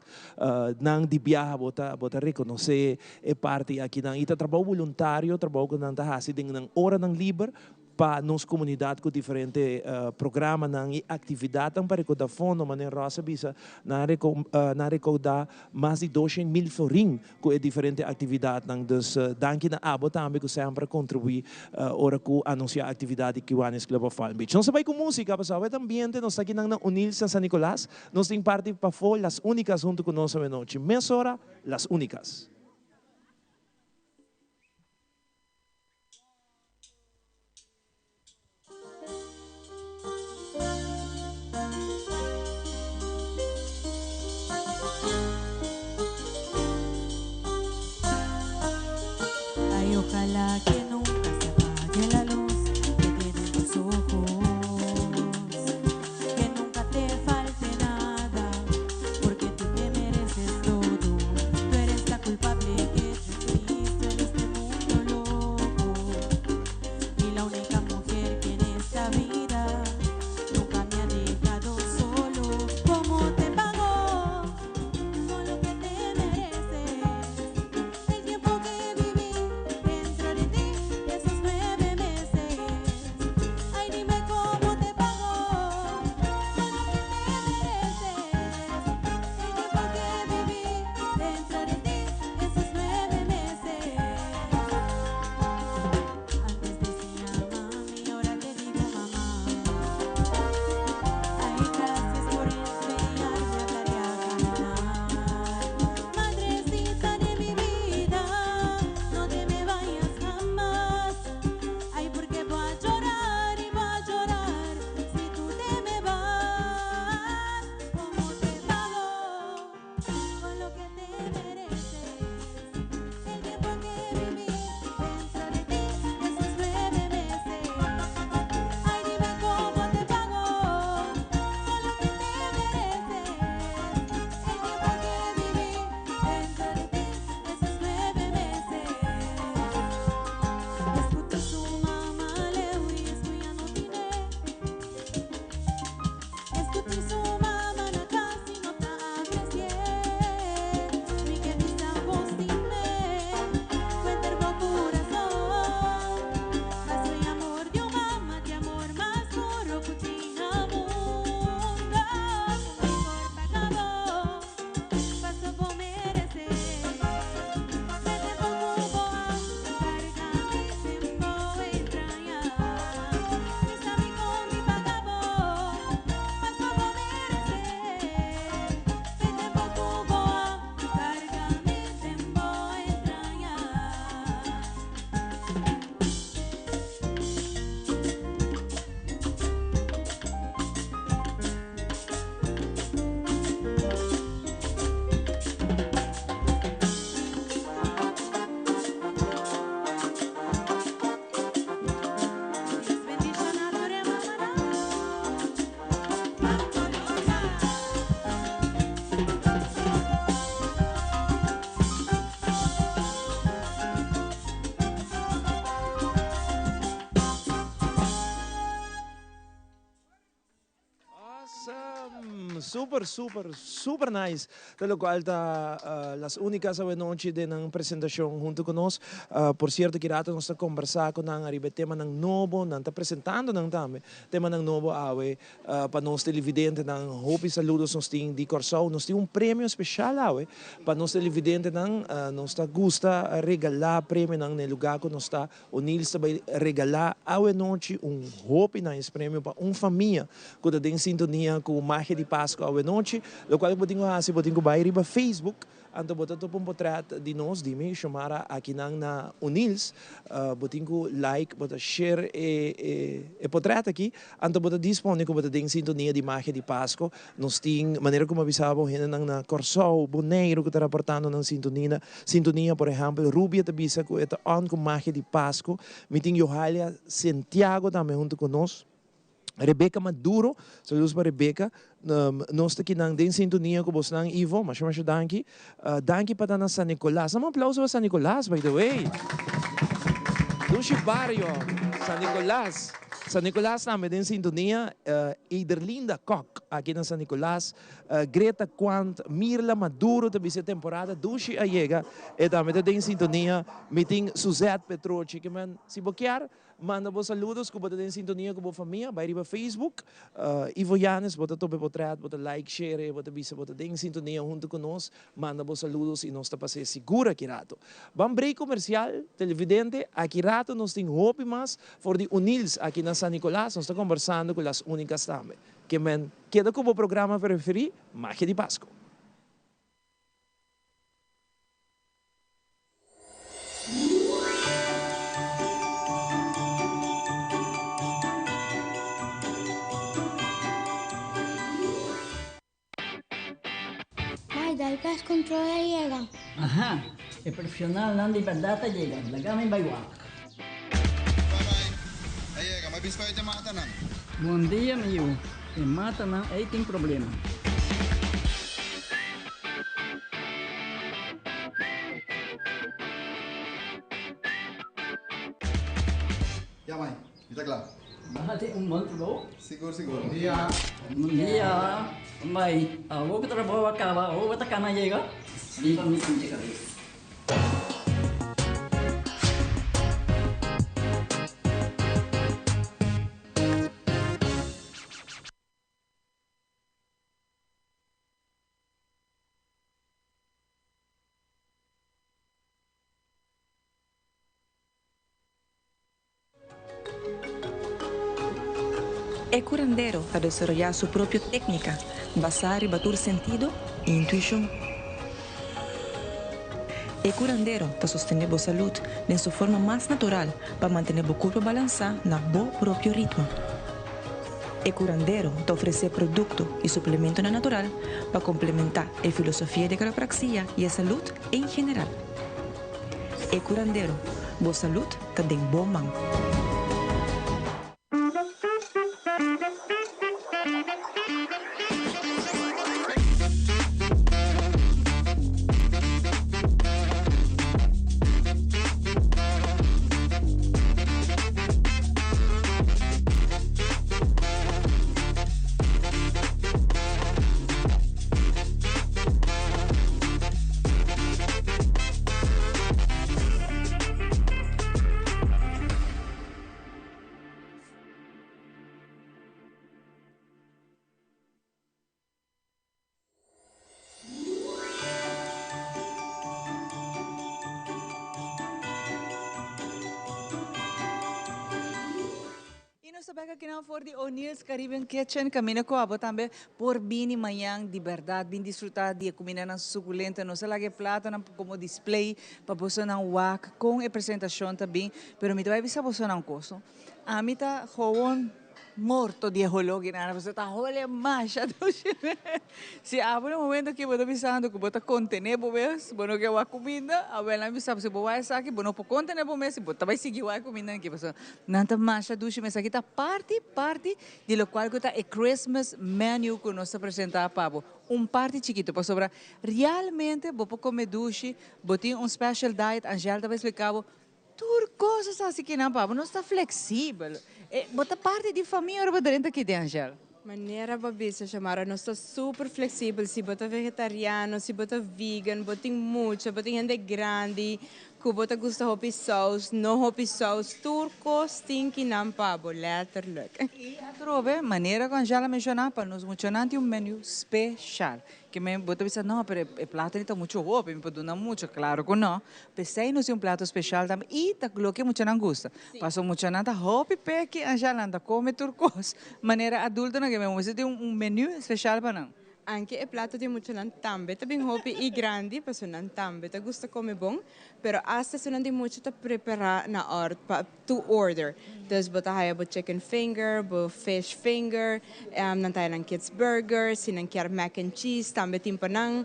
Speaker 3: nan di biaha bo ta reconoce e parti aki nan. Y ta trabou voluntario, trabou cu nan ta hasi den nan ora nan liber. pa nos comunidad cu diferente programanan y actividadnan pa recauda fondo, manera Ross a bisa, nan a recauda mas di 200,000 florin cu e diferente actividadnan. Dus danki na abo tambe cu semper a contribui ora cu anuncia actividad di Kiwanis Club of Palm Beach. Nos a bay cu musica pasobra e ambiente nos ta akinan na Unilsa San Nicolas, nos tin parti pafo Las Unicas hunto cu nos awenochi. Mesora Las Unicas.
Speaker 8: Ay, ojalá que nunca se apague la luz que tienen tus ojos, que nunca te falte nada, porque tú te mereces todo. Tú eres la culpable que yo existo en este mundo loco y la única mujer que en esta vida nunca me ha dejado solo. ¿Cómo te pago con lo que te mereces? El tiempo que viví dentro de ti, esos 9 meses. Ay, dime cómo te pago con lo que te mereces. El tiempo que viví dentro de ti, esos 9 meses. Antes decía mami, ahora te digo mamá. Ay, gracias por enseñarme a hablar y a caminar. Madrecita de mi vida, no te me vayas jamás. Ay, porque voy a llorar y voy a llorar si tú te me vas. ¿Cómo te pago con lo que te mereces? El tiempo que viví dentro de ti, esos 9 meses. Ay, dime cómo te pago con lo que te mereces. El tiempo que viví dentro de ti, esos 9 meses. Escucho su mamá leo y escucha no tiene. Escucho su mamá na casi no te aprecié. Mi que vista vos dime, cuenta el corazón. Paso y amor de un mamá, de amor más puro que tiene mundo. Mi corta acabó, paso por merecer. Vete poco boa, carga mi tiempo extraña. Está mi con mi pagabo, paso por merecer. Vete poco boa, carga mi tiempo extraña. Dios bendiga a tu mamá.
Speaker 3: Awesome! Super, super, super nice. Ta locual ta Las Unicas awenochi den nan presentacion hunto cu nos. Por cierto, ki rato nos ta conversa cu nan ariba e temanan nobo. Nan ta presentando nan tambe temanan nobo awe pa nos televidentenan. Hopi saludos nos tin di Corsou. Nos tin un premio special awe pa nos televidentenan. Nos ta gusta regala premionan na e lugar cu nos ta. O'Neills ta bay regala awenochi un hopi nice premio pa un famia cu ta den sintonia cu Magia di Pasco awenochi. Locual cu bo tin cu haci, bo tin cu bay riba Facebook, anto bo ta topa un potret di nos, di mi, Xiomara, akinan na O'Neills. Bo tin cu like, bo ta share e potret aki, anto bo ta dispone cu bo ta den sintonia di Magia di Pasco. Nos tin, manera cu mi a bisa bo, hendenan na Corsou, Boneiru cu ta raportando nan sintonia. Sintonia, por ehempel, Rubia ta bisa cu e ta on cu Magia di Pasco. Mi tin Johalia Santiago tambe hunto cu nos. Rebecca Maduro, saludos pa Rebecca. Nos ta kinan den sintonia cu bosnan, Ivo. Masha, masha danki. Danki pa ta na San Nicolas. Dame un aplauso pa San Nicolas, by the way. Dushi bario, San Nicolas. San Nicolas tambe den sintonia. Ederlinda Kok, aki na San Nicolas. Greta Quant, Mirla Maduro ta bisa e temporada dushi a yega. E tambe ta den sintonia. Mi tin Suzette Petrochi. Ke men, si bo kier. Manda bo saludos ku bo ta den sintonia ku bo famia. Bai riba Facebook, Ivo Yanes, bo ta topa e potret, bo ta like, share e, bo ta bisa bo ta den sintonia huntu ku nos. Manda bo saludos i nos ta pas'é sigur aki rato. Ban break komersial, televidente, aki rato nos tin hopi mas for di O'Neill's aki na San Nicolas. Nos ta kombersando ku Las Únicas tambe. Ke men keda ku bo programa preferí, Magia di Pasco.
Speaker 9: Mai, dal pest control a yega.
Speaker 10: Aha, e profesionalnan di berdad a yega, laga mi bai wak.
Speaker 11: Bye bye, a yega, mi a bisa pa e matanan.
Speaker 10: Bon dia mi yu, e matanan ei tin problema.
Speaker 11: Ya mai, mi ta kla.
Speaker 10: Bo hasi un bon trabou.
Speaker 11: Sigur sigur. Bon dia.
Speaker 10: Bon dia. Mai, awor ku trabou a kaba, awor bo ta kana yega? Bin pa mi pincha kabes.
Speaker 12: E curandero ta desaroyá su propio técnica basá riba tur sentido i intuishon. E curandero ta sostené bo salud den su forma mas natural pa mantené bo curpa balansá na bo propio ritmo. E curandero ta ofresé producto i suplementonan natural pa complementá e filosofia di quiropraxia i e salud en general. E curandero, bo salud ta den bo man.
Speaker 4: Y nos ta bek akinan for di O'Neill's Caribbean Kitchen caminda cu abo tambe por bini mañan di berdad bin disfruta di e cumindanan suculento. Nos a laga e platonan como display pa bosonan wak con e presentacion ta bin. Pero mi ta bay bisa bosonan un cos. Ami ta gewoon morto di e holó kinan, pasobra ta hole masha dushi. Si abo na momento aki bo ta bisando ku bo ta kontené bo mes, bo no ke wak kuminda, awel nan bisa bo si bo wak esaki bo no por kontené bo mes i bo ta bai sigui wak e kuminda aki pasobra nan ta masha dushi mes. Esaki ta parti parti di lokual ku ta e Christmas menu ku nos ta presentá pa bo. Un parti chikitu pasobra realmente bo por kome dushi, bo tin un special diet, Angel ta bai splika bo Tur cos a haci kinan pa bo, nos ta flexibel. E bo ta parti di famia ora bo drenta aki den Angel.
Speaker 1: Manera bo bisa Xiomara, nos ta super flexibel, si bo ta vegetariano, si bo ta vegan, bo tin mucha, bo tin hende grandi cu bo ta gusta hopi saus, no hopi saus, tur cos tin kinan pa bo, letterlijk.
Speaker 4: Y atrobe, manera cu Angel a menciona, pa nos muchanan tin un menu special. Ke men bo ta bisa, no, pero e plato ni ta mucho hopi, mi por duna mucho. Claro cu no. P'esei nos tin un plato special tambe y ta loke muchanan gusta. Pasobra muchanan ta hopi peki, ansha nan ta come tur cos. Manera adultonan ke men mester tin un menu special pa nan.
Speaker 1: Anke e plato di muchanan tambe ta bin hopi y grandi, pasobra nan tambe ta gusta come bon. Pero asta esunnan di mucha ta prepara na ord pa to order. Dus bo ta haya bo chicken finger, bo fish finger, nan ta haya nan kids burger, si nan kier mac and cheese tambe tin pa nan.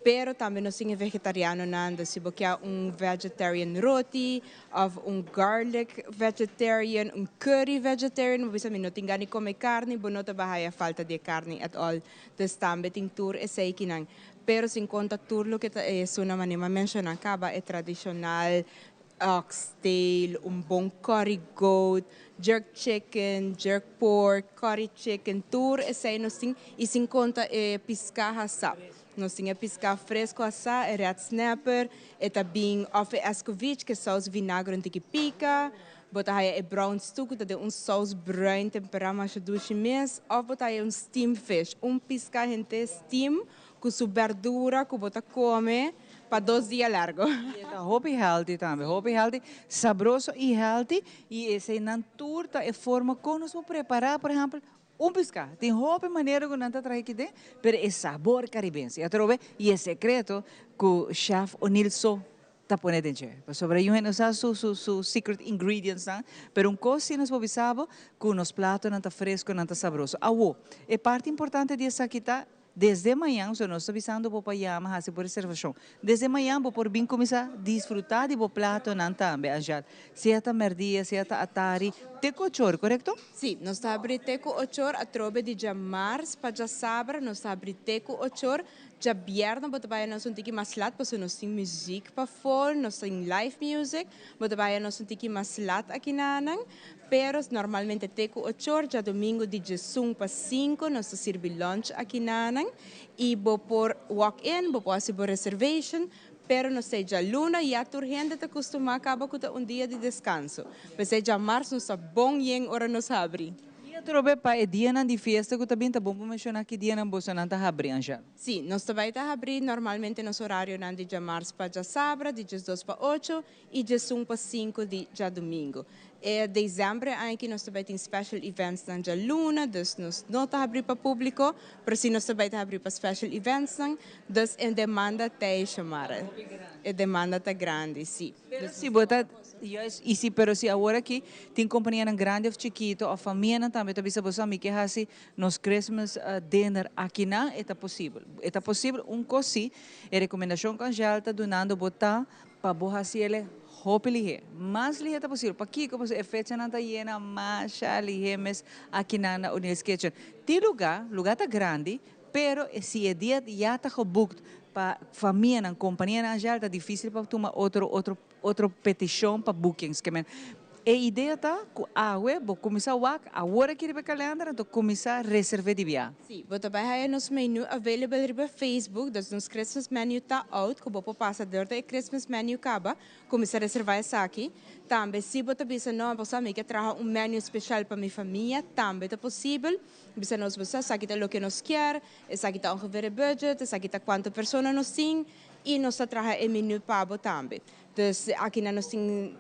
Speaker 1: Pero tambe nos tin e vegetarianonan, dus si bo kier un vegetarian roti of un garlic vegetarian, un curry vegetarian, bo bisa mi no tin gana di come carni, bo no ta bai haya falta di e carni at all. Dus tambe tin tur eseikinan. Pero sin conta tur loke ta esunnan manera mi a menciona caba, e tradicional Oxtail, un bon curry goat, jerk chicken, jerk pork, curry chicken, tur esei nos tin y sin conta e pisca hasa. Nos tin e pisca fresco hasa, e red snapper, e ta bin of e escovitch ke saus vinagre un tiki pica. Bo ta haya e brown stew ku ta den un saus bruin temperá masha dushi mes òf bo ta haya un steam fish, un piská henter steam ku su bèrdura ku bo ta kome pa dos dia largo.
Speaker 4: I e ta hopi healthy tambe, hopi healthy, sabroso i healthy i eseinan tur ta e forma kon nos por prepará por ehèmpel un piská. Tin hopi manera ku nan ta traha kidé, pero e sabor karibense atrobe i e sekreto ku chef O'Neill so ta pone den dje. Pasobra yu hende no sa su su su secret ingredients nan, pero un kos si nos por bisa bo ku nos platonan ta fresco, nan ta sabroso. Awo, e parti importante di esaki ta desde mañan, so nos ta bisando bo pa yama hasi bo reservashon. Desde mañan bo por bin kuminsá disfrutá di bo platonan tambe, Angèle. Sea ta mèrdia, sea ta atari, te ku ochor, korekto?
Speaker 1: Sí, nos ta habri te ku ochor, atrobe di djamars pa djasabra nos ta habri te ku ochor. Djabièrnè bo ta bai nos un tiki mas lat pasobra nos tin muziek pafó, nos tin live music, bo ta bai nos un tiki mas lat akinanan, pero normalmente te ku ochor, djadumingu di djesun pa sinku nos ta sirbi lunch akinanan i bo por walk in, bo por hasi bo reservation, pero nos ta e djaluna ya tur hende ta kustumá kaba ku ta un dia di deskanso, p'esei djamars nos ta bon yen ora nos habri.
Speaker 4: I atrobe pa e dianan di fiesta ku ta bin ta bon pa menshoná ki dianan bosonan ta habri, Angel.
Speaker 1: Sí, nos ta bai ta habri normalmente nos orarionan di djamars pa djasabra, di djesdos pa ocho i djesun pa sinku di djadumingu. E dezèmber e aña aki nos ta bai tin special eventsnan djaluna, dus nos no ta habri pa públiko, pero sí nos ta bai ta habri pa special eventsnan, dus e demanda ta ei, Xiomara. E demanda ta grandi, sí.
Speaker 4: Pero si bo ta, juist, y si, pero si awor aki tin companianan grandi of chikito of famianan tambe ta bisa boso ami ke haci nos Christmas dinner akinan, e ta posibel. E ta posibel un cos si, e recomendacion cu Angel ta dunando bo ta pa bo haci ele hopi lihe. Mas lihe ta posibel. Pakico? Pasobra e fechanan ta yena masha lihe mes akinan na O'Neill's Kitchen. Tin lugar, lugar ta grandi, Pero si e dia ya ta geboekt pa famianan, companianan Angel, ta dificil pa tuma otro otro otro peticion pa bookings. Ke men e idea ta cu awe bo cuminsa wak awor aki riba e calender anto cuminsa reserve di bia.
Speaker 1: Si, bo ta bai haya nos menu available riba Facebook, dus nos Christmas menu ta out cu bo por pasa dor ta e Christmas menu caba, cuminsa reserva esaki. Tambe si bo ta bisa no, bo sa mi ke traha un menu special pa mi famia, tambe ta posibel. Bisa nos bo sa, esaki ta loke nos kier, esaki ta ongeveer e budget, esaki ta cuanto persona nos tin y nos ta traha e menu pa bo tambe. Dus aki nan nos tin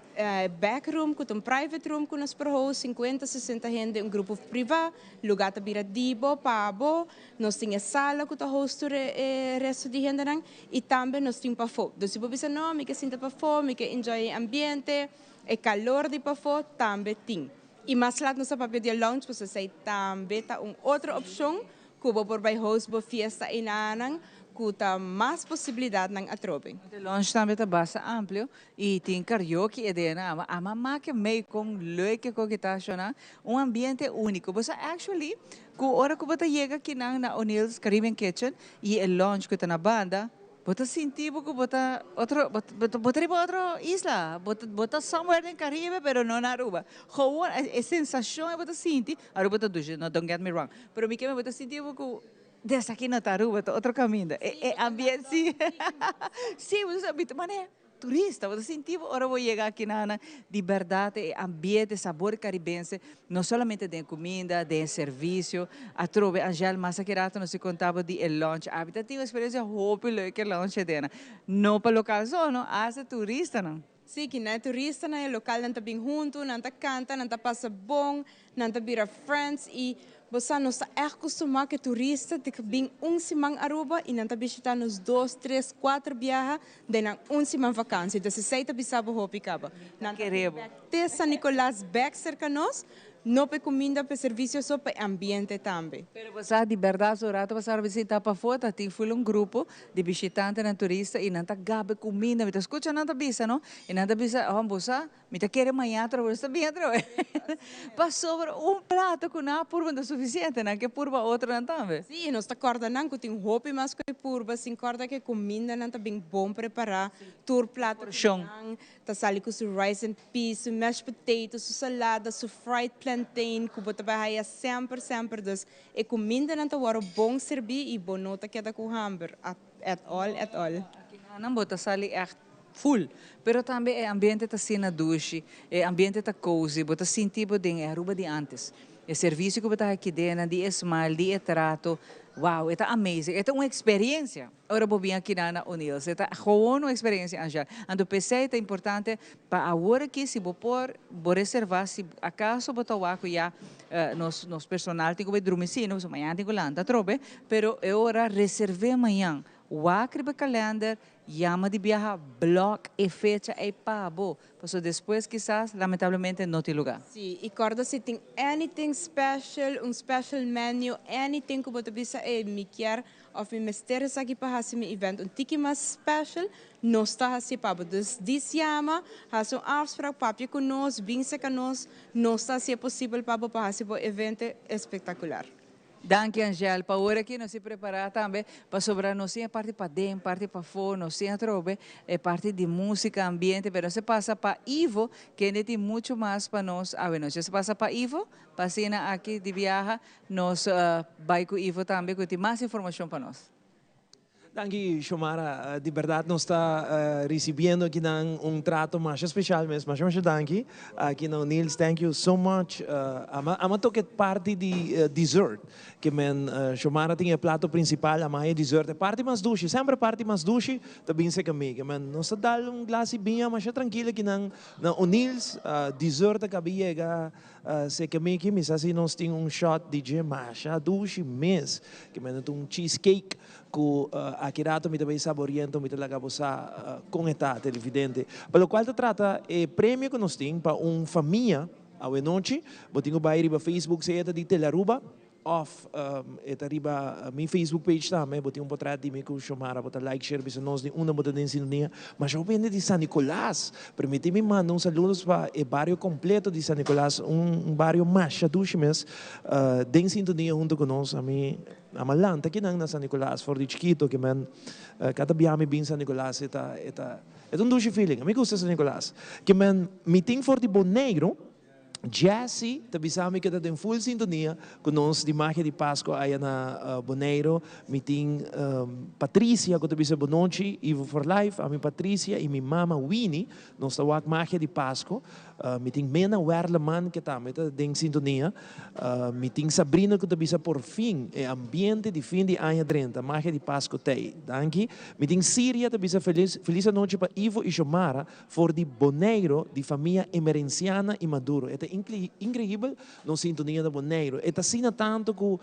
Speaker 1: back room cu ta un private room cu nos por host cincuenta, sesenta hende, un grupo priva, lugar ta bira di bo, pa bo, nos tin e sala cu ta host tur e resto di hendenan y tambe nos tin pafo. Dus si bo bisa no, mi ke sinta pafo, mi ke enjoy e ambiente, e calor di pafo, tambe tin. Y mas lat nos a papia di e lounge pasobra esey tambe ta un otro opcion cu bo por bay host bo fiesta eynanan cu ta mas posibilidadnan atrobe.
Speaker 4: E lounge tambe ta basta amplio y tin karaoke e den ama ama make mey con leuk e koki ta shona un ambiente unico. Bo sa actually cu ora cu bo ta yega kinan na O'Neill's Caribbean Kitchen y e lounge cu ta na banda Bo ta sinti bo ku bo ta otro, bo bo ta riba otro isla, bo ta bo ta somewhere den Caribe pero no na Aruba. Gewoon e sensashon e bo ta sinti, Aruba ta dushi, no don't get me wrong, pero mi ke bo ta sinti bo ku des aki no ta Aruba, ta otro kaminda. E e ambiente si, si bo ta sa mi ta manera turista, bo ta sinti bo ora bo yega aki nan di bèrdat e ambiente, e sabor karibense. No solamente den cuminda, den e servicio. Atrobe Angel mas aki rato nos a conta bo di e lunch. Abi ta tin un experiencia hopi leuk e lunch edena. No pa local so no, hasta turistanan.
Speaker 1: Sí, ki nan e turistanan, e localnan ta bin hunto, nan ta canta, nan ta pasa bon, nan ta bira friends y bo sa nos ta echt costuma cu e turista ta bin un siman Aruba y nan ta bishita nos dos, tres, cuater biaha den nan un siman vakantie. Entonces esey ta bisa bo hopi caba. Nan ta bin bek. Te San Nicolas bek serka nos, no pa e kuminda, pa e servisio so, pa e ambiente tambe.
Speaker 4: Pero bo sa di bèrdat su rato pasado mi sinta pafó ta tin ful un grupo di bishitantenan turista i nan ta gaba e kuminda mi ta skucha nan ta bisa no i nan ta bisa oh bo sa mi ta kere maña atrobe nos ta bin atrobe pasobra un plato ku nan a purba no ta sufisiente nan ke purba otronan tambe.
Speaker 1: Sí, i nos ta kòrda nan ku tin hopi mas ku e purba sin kòrda ku e kumindanan ta bin bon prepará, tur plato ku nan Ta sali cu su rice and peas, su mashed potato, su salada, su fried plantain cu bo ta bay haya semper semper. Dus e cumindanan ta worde bon serbi y bo no ta keda cu hamber at all at all.
Speaker 4: Aki nan bo ta sali echt Full. Pero tambe e ambiente ta asina dushi, e ambiente ta cozy, bo ta sinti bo den e Aruba di antes. E servicio cu bo ta haci den, di e smile, di e trato, wow, e ta amazing. E ta un experiencia ora bo bin aki na O'Neill's. E ta gewoon un experiencia, Angel. Anto p'esey ta importante pa awor aki si bo por, bo reserva, si acaso bo ta wak cu ya nos nos personal tin cu bay drumi si, no, pasobra mañana tin cu lanta atrobe, pero e ora reserve mañan. Wak riba e kalender, Yama di biaha blok e fecha ei pa bo, pasobra despues kisas lamentablemente no tin luga.
Speaker 1: Sí, i kòrda si tin anything special, un special menu, anything ku bo ta bisa ey mi kier òf mi mester esaki pa hasi mi event un tiki mas special, nos ta hasi pa bo. Dus dis yama, hasi un afsprak, papia ku nos, bin seka nos, nos ta hasi e posibel pa bo pa hasi bo evento espektakular.
Speaker 4: Danki Angel, pa ora aki nos tin prepara tambe pasobra nos tin e parti paden, parti pafó, nos tin atrobe e parti di musica, ambiente, pero nos a pasa pa Ivo kende tin mucho mas pa nos awe nochi. Nos a pasa pa Ivo pa asina aki di biaha nos bai cu Ivo tambe cu tin mas informacion pa nos.
Speaker 3: Danki Xiomara, di berdad nos ta ricibiendo akinan un trato masha special mes, masha masha danki aki na O'Neill's, thank you so much. Ama ama toca e parti di dessert, ke men Xiomara tin e plato principal, ama haña dessert, e parti mas dushi, semper e parti mas dushi ta bin serka mi, ke men nos ta dal un glas di biña masha trankil akinan na O'Neill's, dessert a caba yega serka mi aki, mi sa si nos tin un shot di dje masha dushi mes, ke men ta un cheesecake. Ku aki rato mi ta bay saboriento, mi ta laga bo sa kon e ta, televidente. Pa lokual ta trata e premio ku nos tin pa un famia awenochi, bo tin ku bay riba Facebook sea ta di Telearuba òf e ta riba mi Facebook page tambe, bo tin un potret di mi ku Xiomara, bo ta like, share, bisa nos di unda bo ta den sintonia. Masha hopi hende di San Nicolas, permiti mi manda un saludos pa e bario kompleto di San Nicolas, un bario masha dushi mes den sintonia hunto ku nos. Ami. Ama lanta kinan na San Nicolas for di chikito ke men kada bia mi bin San Nicolas e ta e ta e ta un dushi feeling ami gusta San Nicolas ke men mi tin for di Boneiru Jessy ta bisa mi ke ta den full sintonia ku nos di Magia di Pasco aya na Boneiru mi tin Patricia ku ta bisa bonochi Ivo for life ami Patricia y mi mama Winnie nos ta wak Magia di Pasco Mi tin Mena Werleman ke tambe ta den sintonia. Mi tin Sabrina ku ta bisa por fin e ambiente di fin di aña drenta, magia di Pasco tei. Danki. Mi tin Siria ta bisa felis felis anochi pa Ivo y Xiomara for di Boneiro di famia Emerenciana y Maduro. E ta increibel nos sintonia na Boneiro. E ta asina tanto ku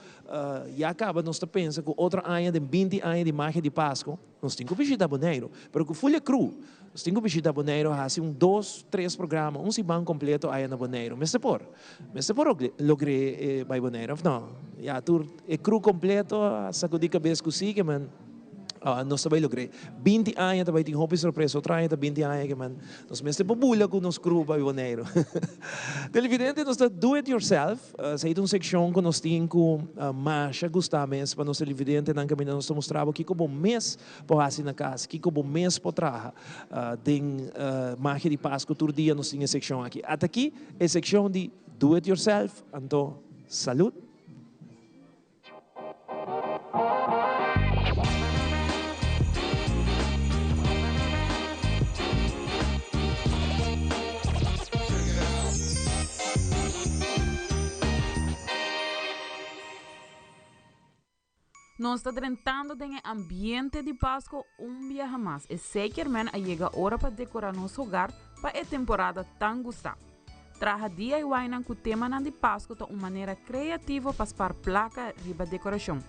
Speaker 3: ya caba nos ta pensa ku otro aña den binti aña di magia di Pasco, Nos tin ku bishita Boneiru, pero ku Fulia Cru nos tin ku bishita Boneiru hasi un dos, tres programa, un siman kompleto aya na Boneiru. Mester por. Mester por logr'é bai Boneiru, òf no? Ya, tur e crew kompleto a sakudí kabes ku sí, ke men nos ta bai logr'é. Binti aña ta bai tin hopi sorpresa, otro aña ta binti aña, ke men nos mester por bula ku nos crew bai Boneiru. Televidente, nos ta Do It Yourself. Esei ta un sekshon ku nos tin ku masha gustá mes pa nos televidentenan kaminda nos ta mustra bo kiko bo mes por hasi na kas, kiko bo mes por traha. Den Magia di Pasku tur dia nos tin e sekshon aki. Ata aki e sekshon di Do It Yourself, anto salud!
Speaker 13: Nos ta drentando den e ambiente di Pasco un biaha mas. Esey kiermen a yega ora pa decora nos hogar pa e temporada tan gusta. Traha DIY-nan ku temanan di Pasku ta un manera kreativo pa spar plaka riba dekorashon.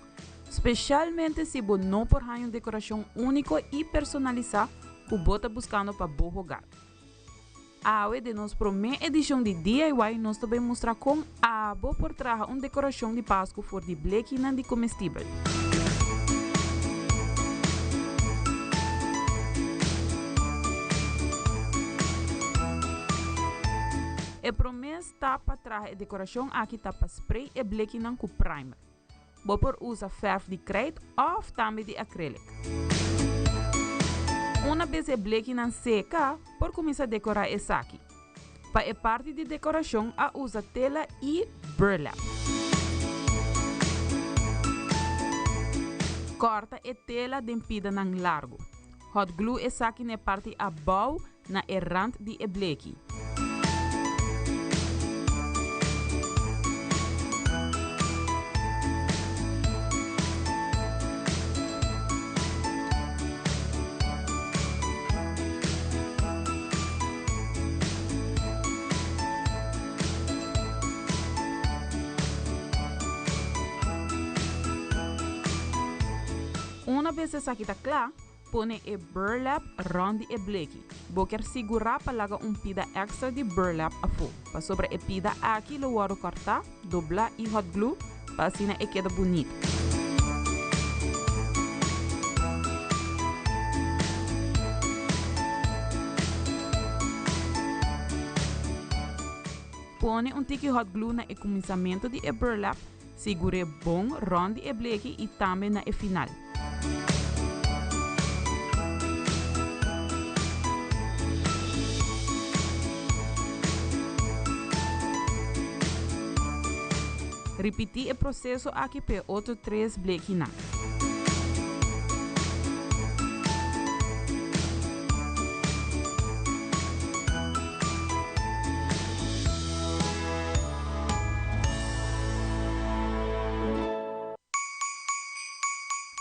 Speaker 13: Speshalmente si bo no por haña un dekorashon úniko i personalisá ku bo ta buskando pa bo hogar. Awe den nos promé edishon di DIY nos ta bai mustra kon abo por traha un dekorashon di Pasku for di blekinan di komestibel. E promé stap pa traha e dekorashon aki ta pa sprei e blekinan ku primer. Bo por usa fèrf di krijt òf tambe di akrilik. Una bes e blekinan seka, por kuminsá dekorá esaki. Pa e parti di dekorashon a usa tela i burlap. Kòrta e tela den pidanan largu. Hot glue esaki na e parti abou na e rand di e bleki. Una bes esaki ta kla, pone e burlap rònt di e bleki. Bo kier sigurá pa laga un pida èkstra di burlap afó, pasobra e pida aki lo wòrdu kòrtá, doblá i hot glue pa asina e keda bunita. Pone un tiki hot glue na e kuminsamentu di e burlap, sigur'é bon rònt di e bleki i tambe na e final. Ripití e proseso aki p'e otro tres blekinan.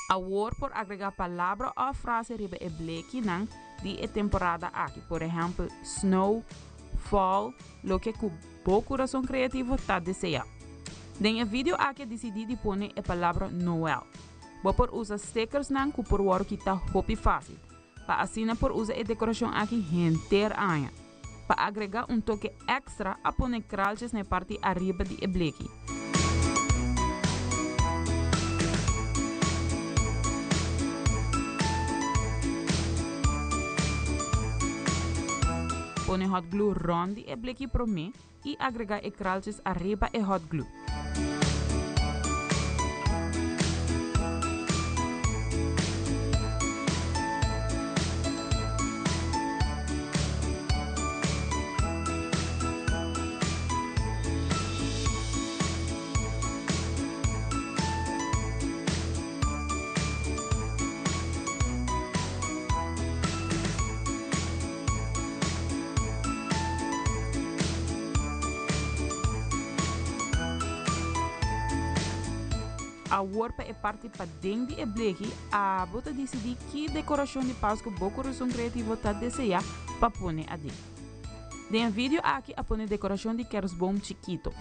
Speaker 13: Awor por agregá palabra òf frase riba e blekinan di e temporada aki, por ehèmpel, snow, fall, loke ku bo kurason kreativo ta deseá. Den e video aki a disidí di pone e palabra Noel. Bo por usa stickersnan ku por wòrdu kitá hopi fásil, pa asina por usa e dekorashon aki henter aña. Pa agregá un toke èkstra a pone kraltjes na e parti ariba di e bleki. Pone hot glue rònt di e bleki promé i agregá e kraltjes ariba e hot glue. Awor pa e parti paden di e bleki, abo ta disidí ki dekorashon di Pasku bo kurason kreativo ta deseá pa pone aden. Den e video aki a pone dekorashon di kersboom chikito.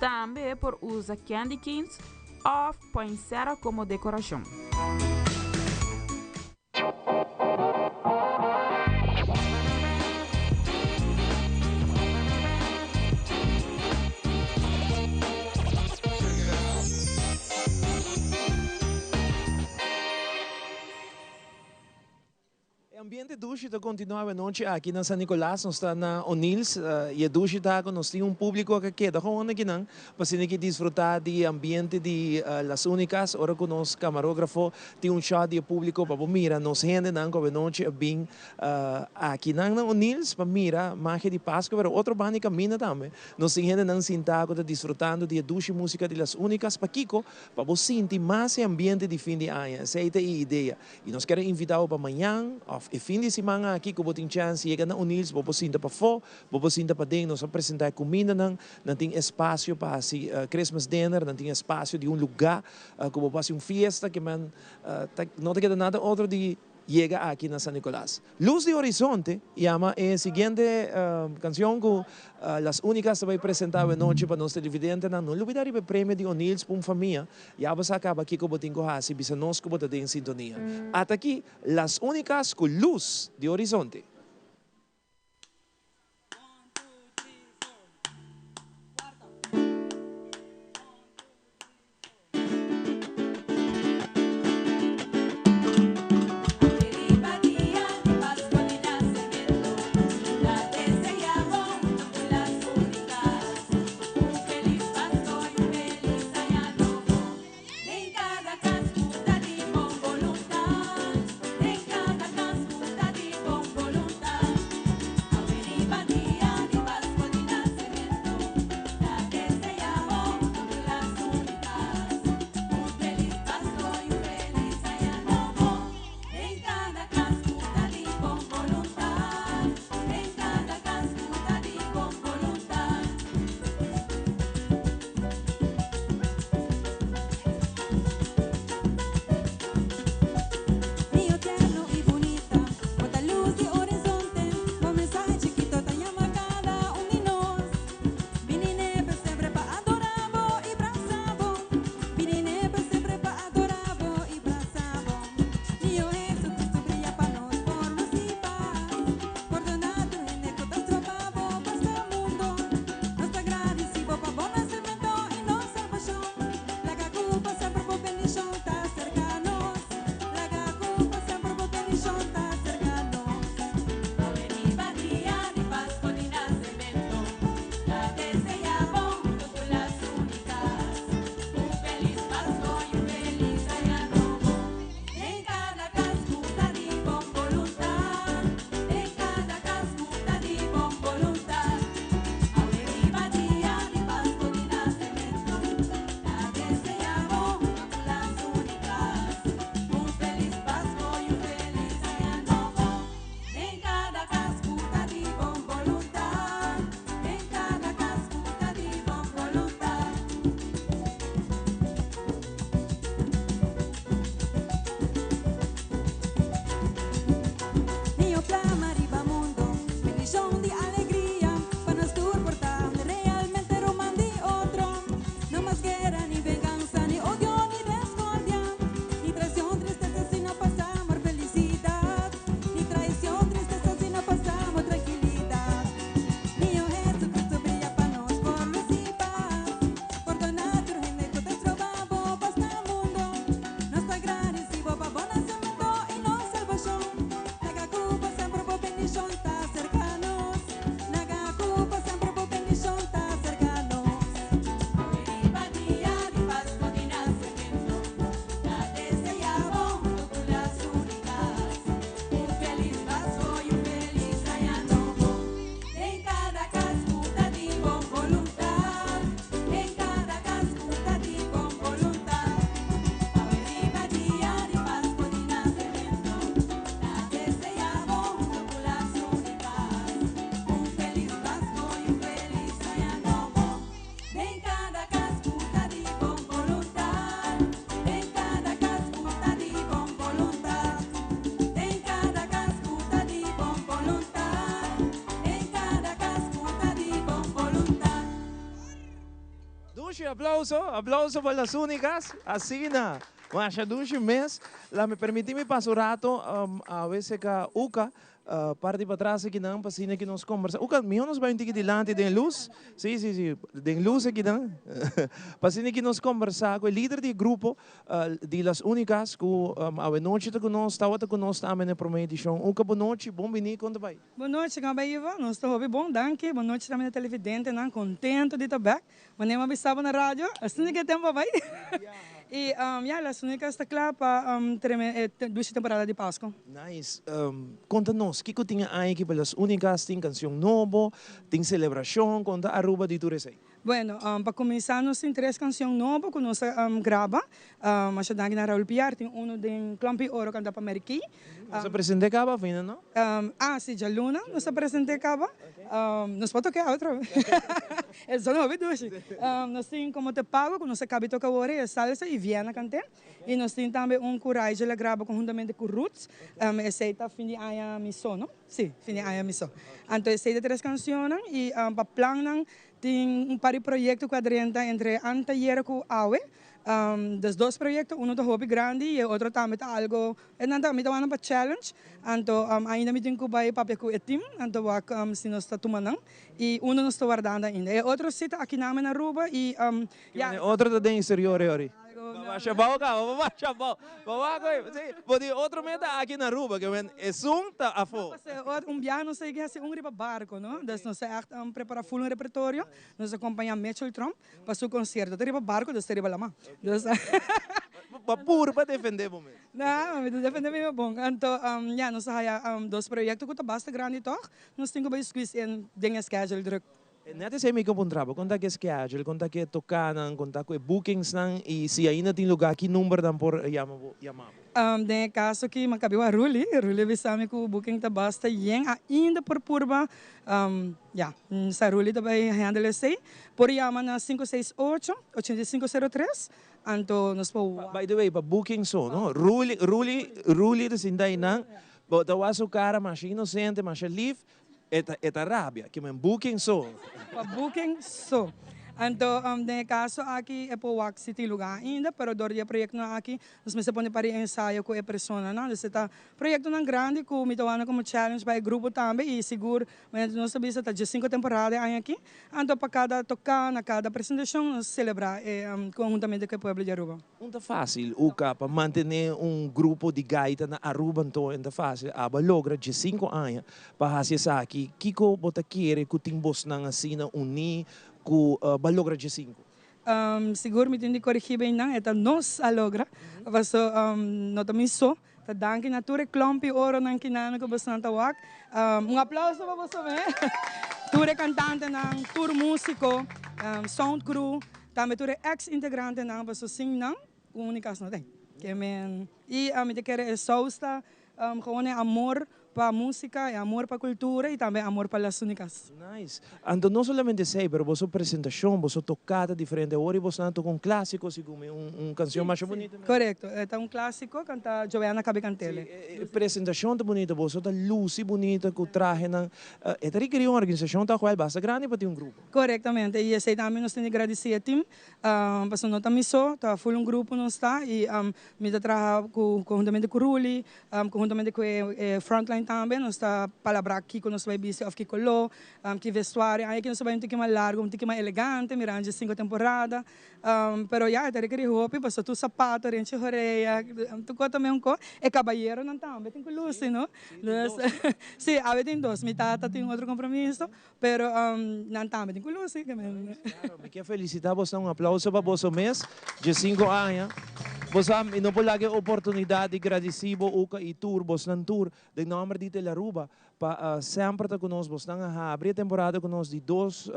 Speaker 13: Tambe por usa candy canes òf poinsettia komo dekorashon.
Speaker 3: E ambiente dushi ta continua awenochi aki na San Nicolas. Nos ta na O'Neill's y e dushi ta cu nos tin un publico cu a keda gewoon akinan pa asina ki disfruta di e ambiente di Las Unicas. Ora cu nos camarografo tin un shot di e publico pa bo mira nos hendenan cu awenochi a bin akinan na O'Neill's pa mira magia di Pascua. Pero otro banda di caminda tambe nos tin hendenan sinta cu ta disfrutando di e dushi musica di Las Unicas. Pakico? Pa bo sinti mas e ambiente di fin di aña. Esey ta e idea. I nos kier a invitá bo pa mañan òf e fin di siman aki ku bo tin chèns yega na O'Neill's, bo por sinta pafó, bo por sinta paden, nos a presentá e kumindanan, nan tin espasio pa hasi Christmas dinner, nan tin espasio di un lugá ku bo por hasi un fiesta ke men ta no ta keda nada otro di yega aki na San Nicolas. Luz di Horizonte yama e siguiente canción cu Las Unicas ta bay presenta awe nochi pa nos televidentenan. No lubida riba e premio di O'Neill's pa un famia. Ya bo sa caba kico bo tin cu haci, bisa nos cu bo ta den sintonia. Ata aki Las Unicas cu Luz di Horizonte. Dushi aplauso, aplauso pa Las Únicas. Asina, masha dushi mes. La mi permiti mi pasa un rato awe cerca Uka, parti patras akinan pa asina ki nos combersa. Uka, miho nos bai un tiki dilanti den luz. Si, si, si, den luz akinan. Pa asina ki nos combersa cu e lider di e grupo di Las Únicas cu awe nochi ta cu nos, tawata cu nos tambe na e prome edicion. Uka, bon nochi, bon bini, con ta bai?
Speaker 14: Bon nochi, con bai Ivo? Nos ta hopi bon, danki. Bon nochi tambe na televidentenan, contento di ta bek. Manera mi a bisa bo na radio, asina ke tempo a bai. Y ya, Las Únicas ta kla pa treme e dushi temporada di Pasco.
Speaker 3: Nice. Konta nos, kiko tin e aña aki pa Las Únicas? Tin cancion nobo? Tin celebracion? Konta Aruba di tur esey.
Speaker 14: Bueno, pa cuminsa nos tin tres cancion nobo cu nos a graba. Masha danki na Raul Piar, tin uno den Klompi Oro canta pa Mary Kay.
Speaker 3: Nos a presente caba of ainda no?
Speaker 14: Ah, si, djaluna nos a presente caba. Nos por toca otro. E zona hopi dushi. Nos tin Como Te Pago cu nos a cabi toca awor, e salsa y Vienna cante. Y nos tin tambe un cu Rigel a graba conhuntamente cu Roots. Esey ta fin di aña mi so, no? Si, fin di aña mi so. Anto esey ta tres cancionnan y pa plannan Tin un par di proyecto cu a drenta entre anteayer cu awe. Des dos proyecto, uno ta hopi grandi y e otro tambe ta algo, e nan ta, mi ta wak nan pa challenge, anto ainda mi tin cu bay papia cu e team, anto wak si nos ta tuma nan y uno nos ta wardando ainda. E otro si ta aki nan na Aruba y ya.
Speaker 3: E otro ta den exterior e ori. Bo basha abao caba, bo basha abao. Bo wak oe, si, bo di otro meta aki na Aruba, ke men esun ta afo.
Speaker 14: No, pasobra un biaha nos a yega hasi un riba barco, no? Dus nos a echt prepara full un repertorio. Nos a acompaña Mitchell Tromp pa su concierto. Ta riba barco, dus ta riba lama. Dus.
Speaker 3: Bo pur pa defende bo mes.
Speaker 14: No, mi ta defende mi mes bon. Anto, ya, nos a haya dos proyecto cu ta basta grandi toch. Nos tin cu bay squeeze in den e schedule druk.
Speaker 3: Net esei mi ke puntra bo, kon ta ku e schedule, kon ta ku e tokanan, kon ta ku e bookingsnan i si ainda tin lugá ki numbernan por yama bo yama bo?
Speaker 14: Den e kaso aki mi a kabi wak Ruli, Ruli a bisa mi ku booking ta basta yen ainda por purba, ya, sa Ruli ta bai handle esei, por yama na sinku seis ocho, ochenta i sinku sero tres, anto nos por wak.
Speaker 3: By the way, pa booking so, no? Ruli, Ruli, Ruli ta sinta einan, bo ta wak su kara masha inosente, masha lif, E ta e ta rabia, ke men booking so.
Speaker 14: Pa booking so. Anto den e kaso aki e por wak si tin luga ainda, pero dor di e proyektonan aki nos mester pone para e ensayo ku e personanan. Dus e ta proyektonan grandi ku mi ta wak komo challenge pa e grupo tambe i sigur manera nos ta bisa ta diesinko temporada e aña aki. Anto pa kada toká na kada presentashon nos selebrá e konhuntamente ku e pueblo di Aruba.
Speaker 3: Un ta fácil, Uka, pa mantené un grupo di gaita na Aruba anto en ta fácil. Abo a logra diesinko aña pa hasi esaki. Kiko bo ta kere ku tin bosnan asina uní ku bo a logra diesinko?
Speaker 14: Sigur mi tin di korigí beinan, e ta nos a logra, paso no ta mi so. Ta danki na tur e klompi oronan kinan ku bosonan ta wak. Un aplauso pa boso me. Tur e kantantenan, tur músiko, sound crew, tambe tur e ex integrantenan paso sin nan Unikas no ten. Ke men i mi ta kere e sous ta gewoon e amor pa músika, e amor pa kultura i tambe amor pa Las Unikas.
Speaker 3: Nice. Anto no solamente esei, pero boso presentacion, boso tocata diferente. Awor y boso nan toca un clasico, segun mi, un un cancion masha bunita.
Speaker 14: Si, corecto. E ta un clasico canta Joanna Cabe Cantele.
Speaker 3: Si, e presentacion ta bunita, boso ta luci bunita cu trahenan. E ta requeri un organisacion ta cual basta grandi pa tin un grupo.
Speaker 14: Corectamente, y esei tambe nos tin di gradici e team, pasobra no ta mi so, ta full un grupo nos ta y mi ta traha cu conhuntamente cu Ruly, Conhuntamente cu e frontline tambe nos ta palabra kico nos ta bay bisti of ki color, ki vestuario. Aña aki nos ta bay un tiki mas largo, un tiki mas elegante, mirando dje cinco temporada. Pero ya, e ta rekeri hopi pasobra tur sapato, renchi horea, tur cos ta mesun cos. E cabayeronan tambe tin cu luci, no? Dus, si, awe tin dos. Mi tata tin otro compromiso, pero nan tambe tin cu luci.
Speaker 3: Claro, mi kier felicita boso, un aplauso pa boso mes, dje cinco aña. Bo sa, mi no por laga e oportunidad di gradici bo Uka y tur, bosnan tur, den nomber di Telaruba, pa semper ta cu nos. Bosnan a habri e temporada cu nos di dos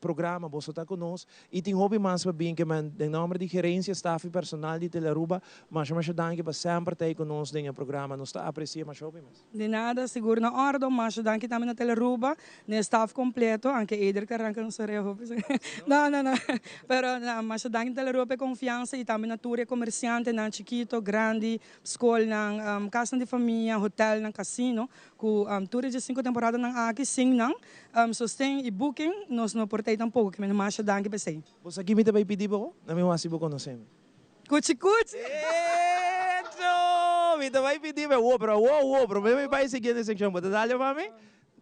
Speaker 3: programa, boso ta cu nos y tin hopi mas pa bin. Ke men, den nomber di gerencia, staff y personal di Telaruba, masha masha danki pa semper ta ey cu nos den e programa. Nos ta aprecia masha hopi mes.
Speaker 14: Di nada, sigur na ordo. Masha danki tambe na Teleruba, na e staff completo, anke Eder ta ranca nos orea hopi. No, no, no. Pero na, masha danki na Teleruba pa e confiansa y tambe na tur e comerciantenan, chikito, grandi, scolnan, casnan di famia, hotelnan, casino, Ku tur e diesinku temporadanan aki sin nan sosten i booking nos no por ta ei tampoko. Ke men masha danki pa esei.
Speaker 3: Bo sa ki mi ta bai pidi bo? Na mi wak si bo konosé mi.
Speaker 14: Kuchi kuchi!
Speaker 3: Echo! Mi ta bai pidi bo. Awor, pero awor, awor, promé mi bai siguiente sekshon. Bo ta dale pa mi?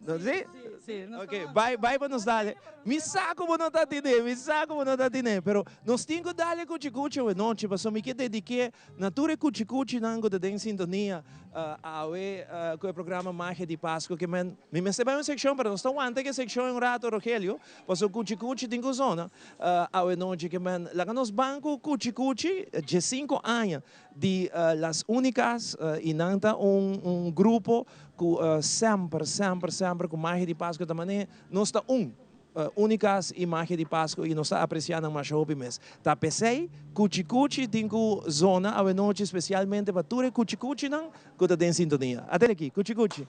Speaker 3: No si?
Speaker 14: Si, nos
Speaker 3: Ok, bai, bai pa nos dale. Mi sa ku bo no ta tine, mi sa ku bo no ta tine, pero nos tin ku dale kuchi kuchi awe nochi, pasobra mi ke dediké na tur e kuchi kuchinan ku ta den sintonia awe ku e programa Magia di Pasku. Ke men, mi mester bai un sekshon, pero nos ta wanta ke sekshon un rato, Rogelio, pasobra kuchi kuchi tin ku zona awe nochi. Ke men, laga nos ban ku kuchi kuchi, diesinku aña di Las Únicas y nan ta un un grupo cu semper semper semper cu Magia di Pascu ta mane nos ta un Únicas y Magia di Pascu y nos ta aprecia nan masha hopi mes. Ta pesey Cuchi Cuchi tin cu zona awenochi specialmente pa tur e Cuchi Cuchinan cu ta den sintonia. Atele aki, Cuchi Cuchi.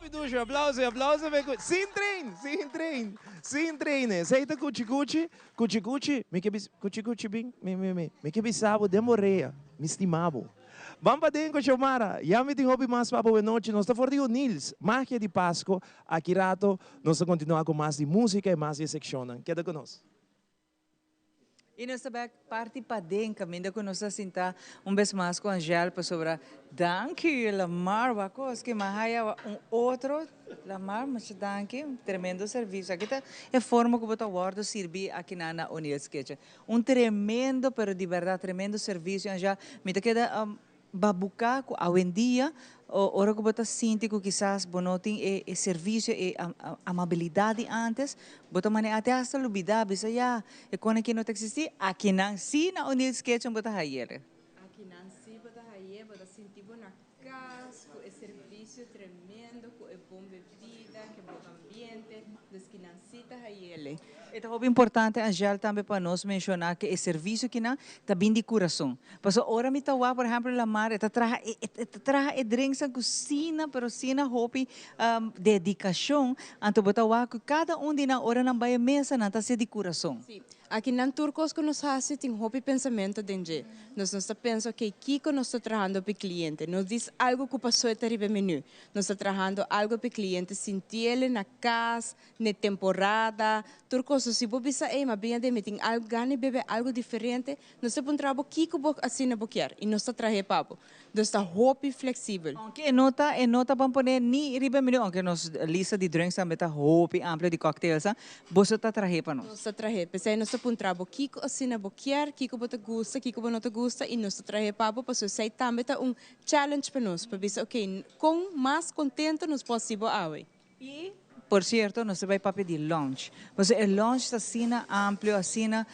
Speaker 3: Hopi dushi, aplauso, aplauso pa e cu, sin train, sin train, sin train. Esey ta cuchi cuchi, cuchi cuchi, mi ke bisa, cuchi cuchi bin, mi, mi, mi, mi ke bisa bo den bo rea, mi stima bo. Ban paden cu Xiomara, ya mi tin hopi mas pa bo e nochi, nos ta for di O'Neill's, Magia di Pasco, aki rato nos ta continua cu mas di musica y mas di e seccionnan. Keda cu nos.
Speaker 4: I nos ta bek parti paden kaminda ku nos ta sinta un bes mas ku Angel pasobra danki Lamar wak kos ki mi a haya un otro Lamar mucha danki tremendo servisio aki ta e forma ku bo ta wòrdu sirbi akinan na O'Neill's Kitchen un tremendo pero di bèrdat tremendo servisio Angel mi ta keda Babuká ku awendia ora ku bo ta sinti ku kisas bo no tin e e servisio, e amabilidat di ántes, bo ta manera te hasta lubidá, bisa ya, e kos aki no ta eksistí, akinan sí na O'Neill's Kitchen bo ta hay'el.
Speaker 1: Akinan sí bo ta hay'é, bo ta sinti bo na kas ku e servisio tremendo, ku e bon bebida, ku e bon ambiente, dus kinan sí ta hay'el.
Speaker 4: E ta hopi importante Angel tambe pa nos menshoná ku e servisio kinan ta bin di kurason. Pasobra ora mi ta wak por ehempel Lamar e ta traha e ta traha e drinksnan ku sina pero sina hopi dedikashon anto bo ta wak ku kada un di nan ora nan bai e mesa nan ta hasié di kurason.
Speaker 1: Sí, aki nan tur kos ku nos hasi tin hopi pensamentu den dje. Nos nos ta pensa ok kiko nos ta trahando pa e kliente. No dis algu ku pasó e ta riba e menu. Nos ta trahando algu pa e kliente sintiel na kas, n'e temporada, tur kos. So si bo bisa ey ma bin aden mi tin algu gana di bebe algu diferente, Nos ta puntra bo kiko bo asina bo kier y nos ta trahe pa bo. Dus ta hopi flexibel.
Speaker 4: Aunke e no ta e no ta ban pone ni riba e menu, aunke nos lista di drinks tambe ta hopi amplio di cocktails, boso ta trahe pa nos.
Speaker 1: Nos ta trahe. P'esei nos ta puntra bo kiko asina bo kier, kiko bo ta gusta, kiko bo no ta gusta y nos ta trahe pa bo pasobra esei tambe ta un challenge pa nos pa bisa ok con mas contento nos por haci bo awe.
Speaker 4: Y por cierto nos ta bay papia di lounge. Pasobra e lounge ta asina amplio, asina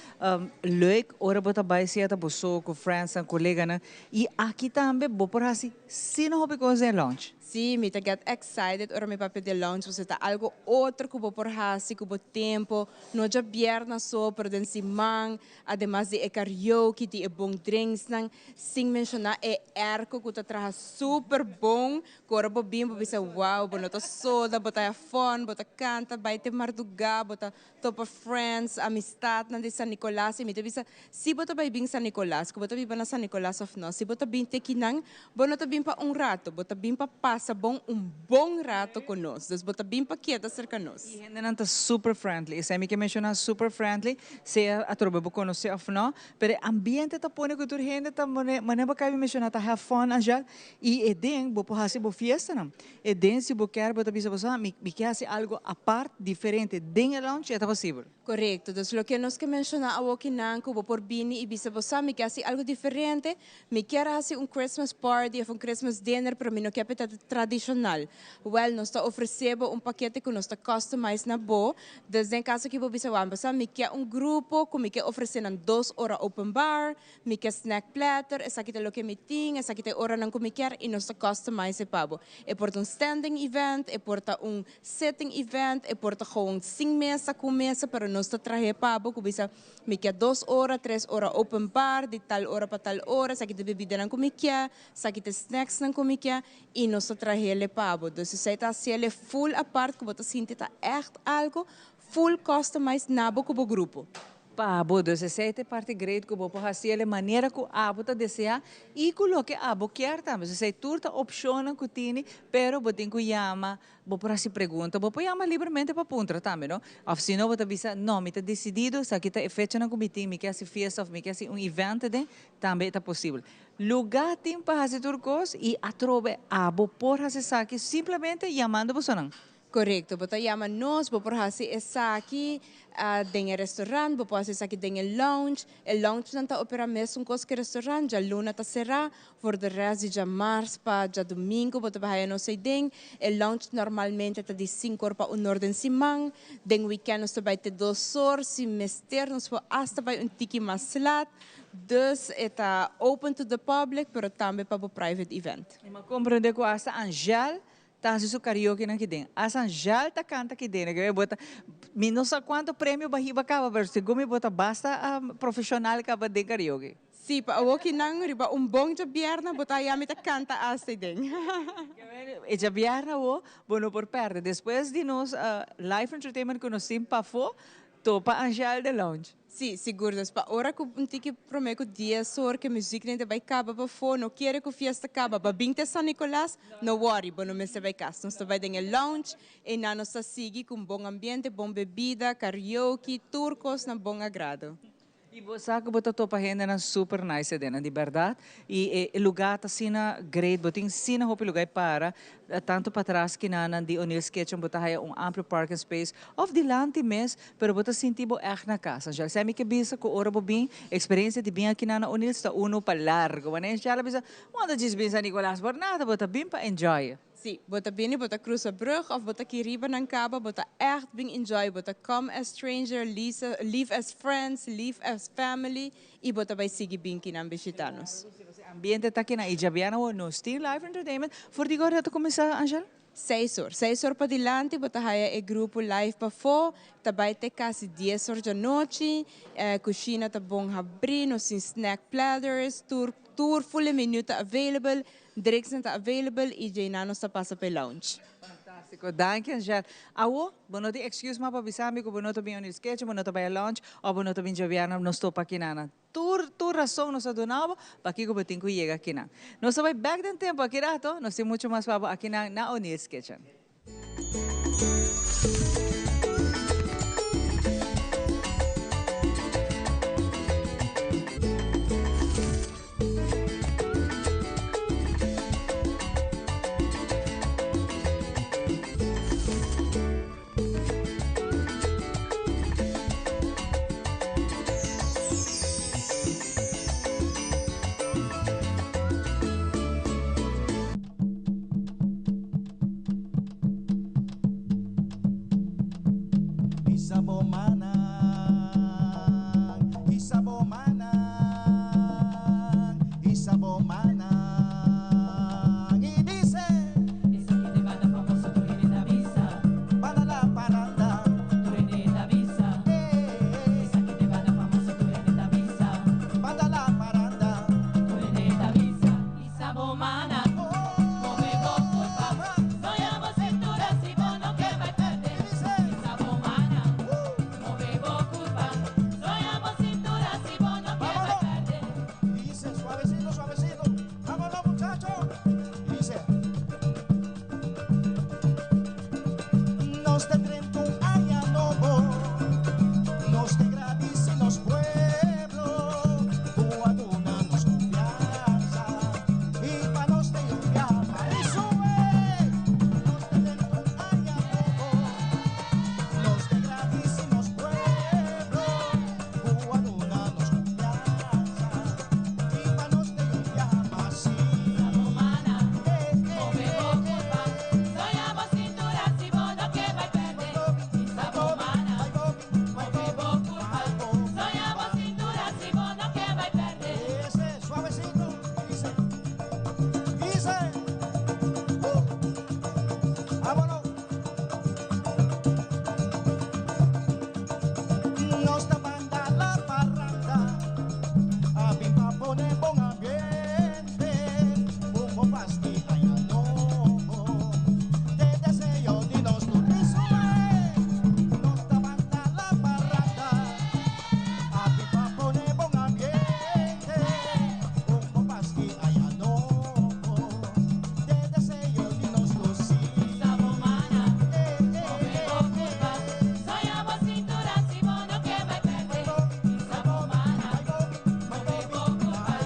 Speaker 4: leuk ora bo ta bay sea ta bo so cu friendsnan, coleganan. Y aki tambe bo por haci sino hopi cos den e lounge.
Speaker 1: Sí, mi ta get excited ora mi papia di e lounge pasobra ta algo otro cu bo por haci cu bo tempo. No djabièrna so, pero den siman. Ademas di e karaoke, di e bon drinksnan, sin menciona e airco cu ta traha super bon. Ku ora bo bin bo bisa wow bo no ta soda bo ta haya fun bo ta kanta bai te mardugá bo ta topa friends amistatnan di San Nicolas i mi ta bisa si bo ta bai bin San Nicolas ku bo ta biba na San Nicolas of no si bo ta bin te kinan bo no ta bin pa un rato bo ta bin pa pasa bon un bon rato ku nos dus bo ta bin pa keda serka nos.
Speaker 4: I hendenan ta super friendly esei mi ke menshoná super friendly sea atrobe bo konosé of no pero e ambiente ta pone ku tur hende ta manera bo kai mi menshoná ta have fun Angel I e den bo por hasi bo fiestanan. E den si bo kier bo ta bisa bo sa mi mi ke hasi algo apart, diferente den e lounge e ta posibel.
Speaker 1: Korekto. Dus loke nos ke menshoná awokinan ku bo por bini i bisa bo sa mi ke hasi algo diferente, mi kier hasi un Christmas party of un Christmas dinner pero mi no ke pa e ta tradishonal. Wèl nos ta ofresé bo un pakete ku nos ta customize na bo. Dus den kaso ki bo bisa wak bo sa mi ke un grupo ku mi ke ofresé nan dos ora open bar, Mi ke snack platter, esaki ta loke mi tin, esaki ta e oranan ku mi kier i nos ta customize e pa bo. E por ta un standing event, e por ta un sitting event, e por ta gewoon sin mesa, ku mesa, pero nos ta trahe pa bo ku bisa mi ke dos ora, tres ora open bar, di tal ora pa tal ora, esaki ta e bebidanan ku mi ke, esaki ta e snacksnan ku mi ke i nos ta trahel e pa bo. Dus esei ta hasiel e full apart ku bo ta sinti ta ègt algu full customized na bo ku bo grupo.
Speaker 4: Pa bo, dus esei ta e parti great ku bo por hasi el e manera ku abo ta deseá i ku loke abo kier tambe. So esei tur ta opshonnan ku tini, pero bo tin ku yama, bo por hasi pregunta, bo por yama libremente pa puntra tambe, no? Òf si no bo ta bisa, no, mi ta desidido, esaki ta e fechanan ku mi tin, mi ke hasi fiesta òf mi ke hasi un event aden, tambe e ta posibel. Lugá tin pa hasi tur kos i atrobe abo por hasi esaki simplemente yamando bosonan.
Speaker 1: Korekto, bo ta yama nos, bo por hasi esaki den e restaurant, bo por hasi esaki den e lounge. E loungenan ta operá mesun kos ku e restaurant, djaluna ta será, for de rest di djamars pa djadumingu bo ta bai haya nos eiden. E lounge normalmente ta di sinku or pa un or den siman, den wikènt nos ta bai te dos or, si mester nos por asta bai un tiki mas lat. Dus e ta open to the public, pero tambe pa bo private event.
Speaker 4: Mi a komprendé ku asta Angèle Ta hasi su karaokenan ki den. Asan Jal ta kanta ki den. Ke bo ta, mi no sa kuantu premio bo a hiba kaba, pero segun mi bo ta basta profeshonal kaba den karaoke.
Speaker 1: Sí, pa awor ki nan riba un bon djabièrnè bo ta haña mi ta kanta asta ei den.
Speaker 4: E djabièrnè awor bo no por pèrdè. Despues di nos live entertainment ku nos tin pafó, topa Angel den lounge.
Speaker 1: Sí, sigur. Dus pa ora ku un tiki promé ku dies or ku e muziek den ta bai kaba pafó, no kere ku fiesta kaba, ba bin te San Nicolas, no worry, bo no mester bai kas. Nos ta bai den e lounge, einan nos ta sigui ku un bon ambiente, bon bebida, karaoke, tur kos na bon agrado.
Speaker 4: Y bo sa cu bo ta topa hendenan super nice aden, di berdad. Y e lugar ta asina great, bo tin asina hopi lugar para, tanto patras kinanan di O'Neill's Kitchen, bo ta haya un amplio parking space, of dilanti mes, pero bo ta sinti bo echt na cas. Angel, sa mi ke bisa cu ora bo bin, experiencia di bin aki na O'Neill's ta uno pa largo. Wanneer Angel a bisa, bo no djis bin San Nicolas por nada, bo ta bin pa enjoy.
Speaker 1: Si, bo ta bini, bo ta cruza brug of bo ta aki riba nan caba, bo ta echt bin enjoy, bo ta come as stranger, leave as friends, leave as family, y bo ta bay sigui bin kinan bishita nos.
Speaker 4: Ambiente ta aki na y diabierna nos tin live entertainment. For di ki ora ta cuminsa, Angel?
Speaker 1: 6 or. 6 or padilanti, bo ta haya e grupo live pafo, ta bay te casi 10 or di anochi, cushina ta bon habri, nos tin snack platters, tur full menu ta available, drinks ta available y ya nos ta pasa pa lounge.
Speaker 4: Fantastico. Danki, Angel. Awo, bo no tin excuse mas pa bisa mi cu bo no ta bin O'Neill's Kitchen, bo no ta bay lounge, of bo no ta bin diabierna nos topa aki na. Tur rason nos a duna bo, pa kico bo tin cu yega aki na. Nos ta bay back den tempo aki rato, nos tin mucho mas pa bo aki na O'Neill's Kitchen.
Speaker 2: Isabomana, Isabomana, Isabomana. Y dice, para la parranda, para la parranda.
Speaker 8: Isabomana, move bo curpa, soña bo cintura si bo no ke bay perde. Isabomana, move bo curpa, soña bo cintura si bo no ke bay perde.
Speaker 2: Dice, suavecito, suavecito. Vámonos, muchachos. Dice, nos ta drenta un aña nobo, nos ta gradici nos pueblo, cu a duna nos confianza, y pa nos tin un viaje y sube. Nos ta drenta un aña nobo, nos ta gradici nos pueblo, cu a duna nos confianza, y pa nos tin un viaje así.
Speaker 8: Isabomana, move bo curpa, soña bo cintura si bo no ke bay perde. Isabomana, move bo curpa, soña bo cintura si bo no ke bay perde.
Speaker 2: Ese, suavecito, dice, dice, vámonos. Nos ta manda la parranda, a bin pa pone bon ambiente, un compás di aña nobo, te deseo di nos tur. Nos ta manda la parranda, a bin pa pone bon ambiente, un compás di aña nobo, te deseo di nos tur.
Speaker 8: Isabomana, move bo curpa, soña bo cintura si bo no ke bay perde. Isabomana, move bo curpa,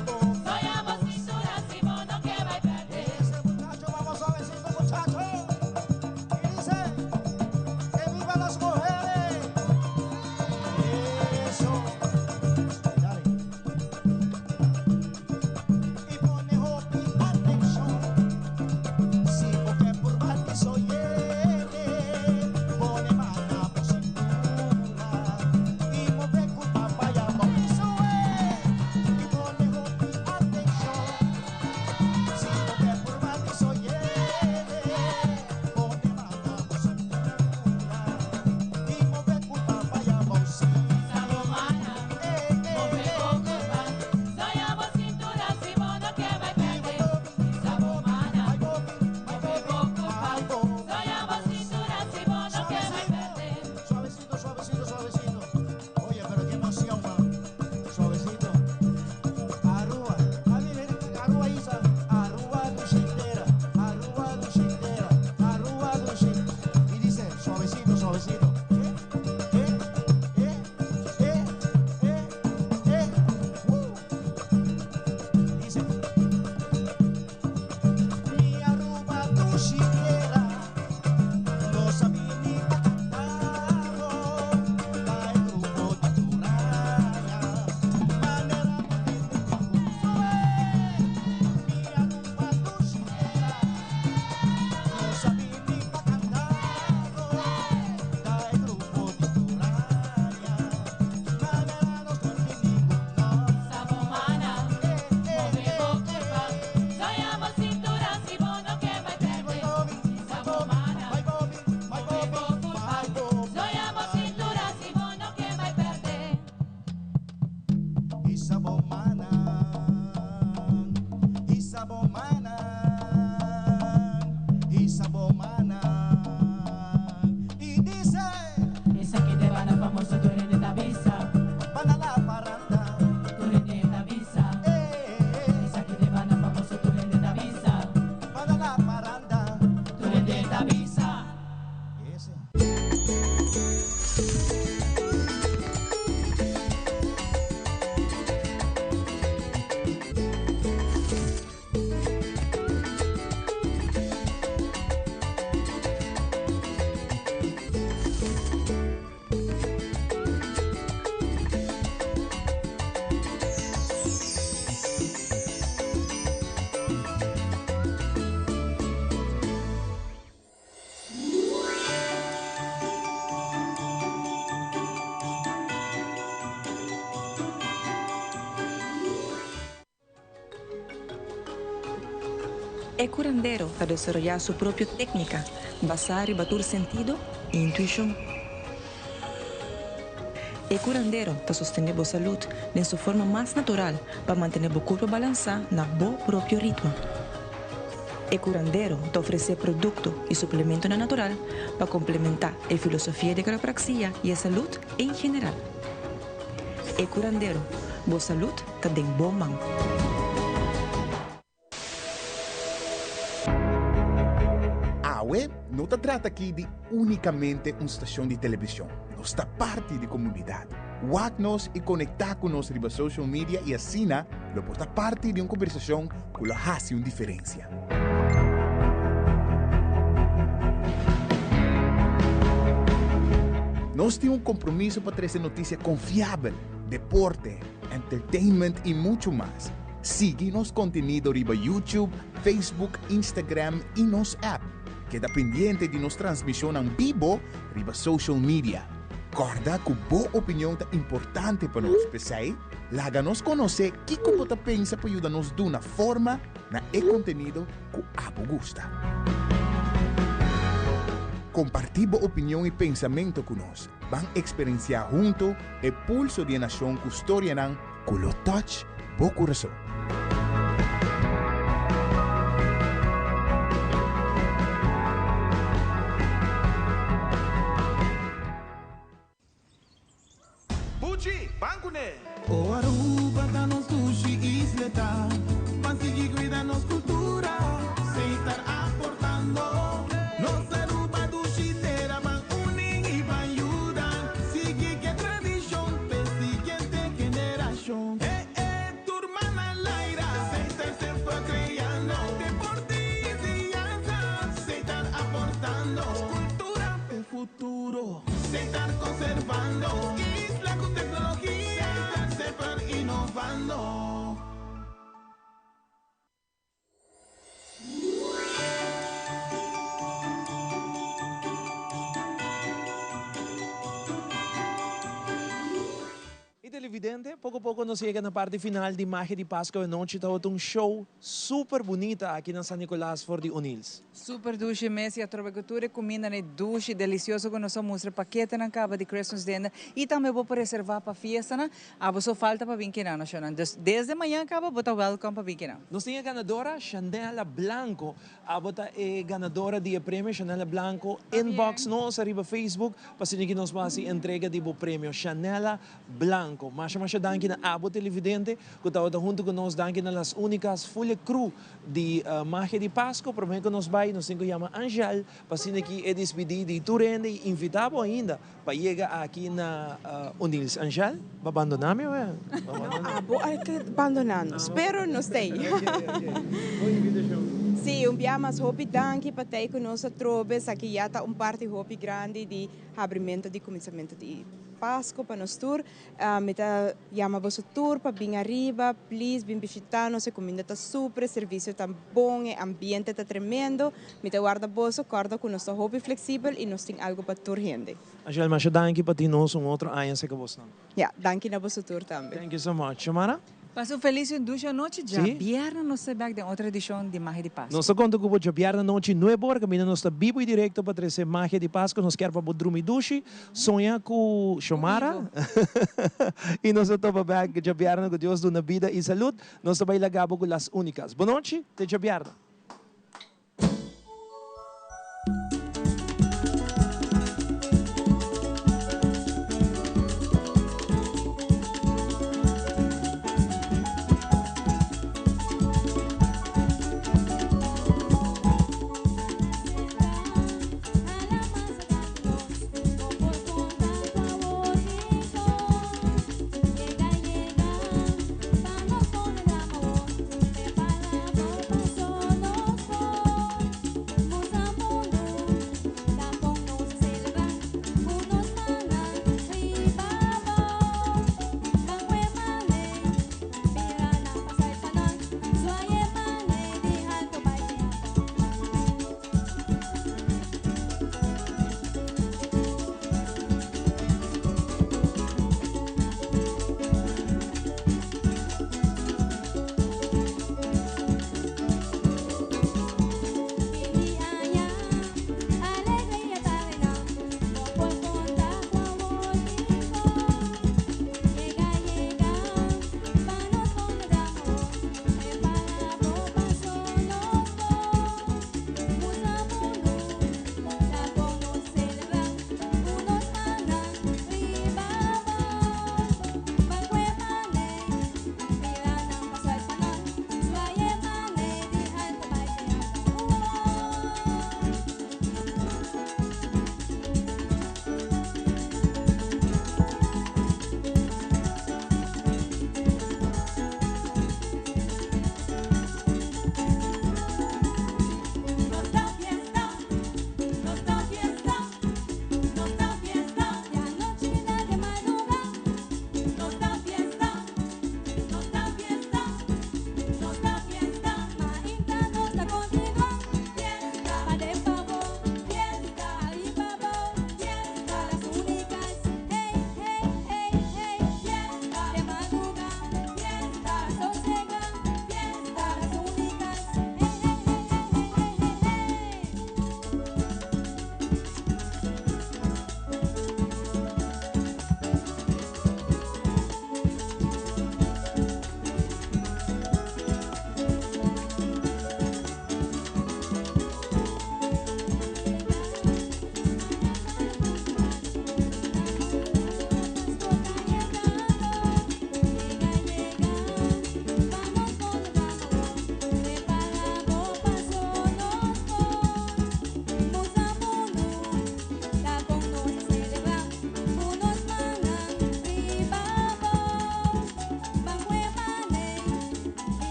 Speaker 12: E curandero ta desaroya su propio tecnica, basa riba tur sentido y intuicion. E curandero ta sostene bo salud den su forma mas natural pa mantene bo curpa balansa na bo propio ritmo. E curandero ta ofrece producto y suplementonan natural pa complementa e filosofia di quiropraxia y e salud en general. E curandero, bo salud ta den bo man.
Speaker 15: Awe no ta trata aki di únikamente un stashon di televishon, nos ta parti di komunidat. Wak nos i konektá ku nos riba social media i asina lo por ta parti di un kombersashon ku lo hasi un diferensia. Nos tin un kompromiso pa trese notisia konfiabel, deporte, entertainment i muchu mas. Sigui nos kontenido riba YouTube, Facebook, Instagram i nos app. Keda pendiente di nos transmishonnan bibo riba social media. Kòrda ku bo opinion ta importante pa nos, p'esei laga nos konosé kiko bo ta pensa pa yuda nos duna forma na e kontenido ku abo gusta. Kompartí bo opinion i pensamentu ku nos. Ban eksperensiá huntu e pulso di e nashon ku storianan ku lo touch bo kurason.
Speaker 2: Buchi, ban kuné! O Aruba ta nos dushi isleta, ban sigui cuida nos cultura, Setar aportando. Nos Aruba dushi tera, ban uni y ban yuda, sigui ke tradicion p'e siguiente generacion. Eh eh, tur man al aire, Setar semper creando, deporte y enseñanza, Setar aportando, cultura p'e futuro, Setar conservando, isla cu tecnologia, Setar semper innovando.
Speaker 3: Y televidente, poco poco nos yega na parti final di Magia di Pasco e nochi tabata un show super bunita aki na San Nicolas for di O'Neill's.
Speaker 4: Super dushi mes y atrobe cu tur e cuminda ne dushi delicioso cu nos a mustra paketenan caba di Christmas dinner y tambe bo por reserva pa fiestanan. Abo so falta pa bin kina no shownan. Dus desde mañan caba bo ta welcome pa bin kina.
Speaker 3: Nos tin e ganadora Shanela Blanco. Abo ta e ganadora di e premio Shanela Blanco. Inbox nos ariba Facebook pa asina ki nos por haci entrega di bo premio Shanela Blanco. Masha masha danki na abo televidente cu tabata hunto cu nos. Danki na Las Unicas full e crew di Magia di Pasco. Prome cu nos bay nos tin cu yama Angel pa asina ki e dispidi di tur hende y invita bo ainda Pa yega aki na O'Neill's. Angel, bo a bandona mi o e?
Speaker 1: No, abo a bandona nos, pero nos ta ei.
Speaker 3: Bon invitacion.
Speaker 1: Si, un bia mas hopi danki pa ta ei cu nos atrobe. Esaki ya ta un parti hopi grandi di habrimento di cuminsamento di Pasco pa nos tur. Mi ta yama boso tur pa bin ariba, please bin bishita nos, e cuminda ta super, e servicio ta bon, e ambiente ta tremendo. Mi ta warda boso, corda cu nos ta hopi flexibel y nos tin algo pa tur hende.
Speaker 3: Angel, masha danki pa tin nos un otro aña cerca bosnan.
Speaker 1: Ya, danki na boso tur tambe.
Speaker 3: Thank you so much. Xiomara?
Speaker 4: Pasa un felis y un dushi anochi.
Speaker 3: Sí.
Speaker 4: Djabièrnè nos ta bèk den otro edishon di Magia di Pasku.
Speaker 3: Nos ta konta ku bo djabièrnè anochi nuebe ora kaminda nos ta bibu y direkto pa trese Magia di Pasku. Nos kier pa bo drumi dushi, soña ku Xiomara y nos ta topa bèk djabièrnè ku Dios duna bida y salud. Nos ta bai laga bo ku Las Únicas. Bonochi, te djabièrnè.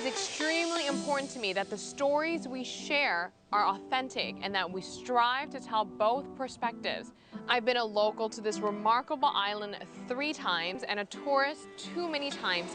Speaker 16: is extremely important to me that the stories we share are authentic and that we strive to tell both perspectives. I've been a local to this remarkable island three times and a tourist too many times.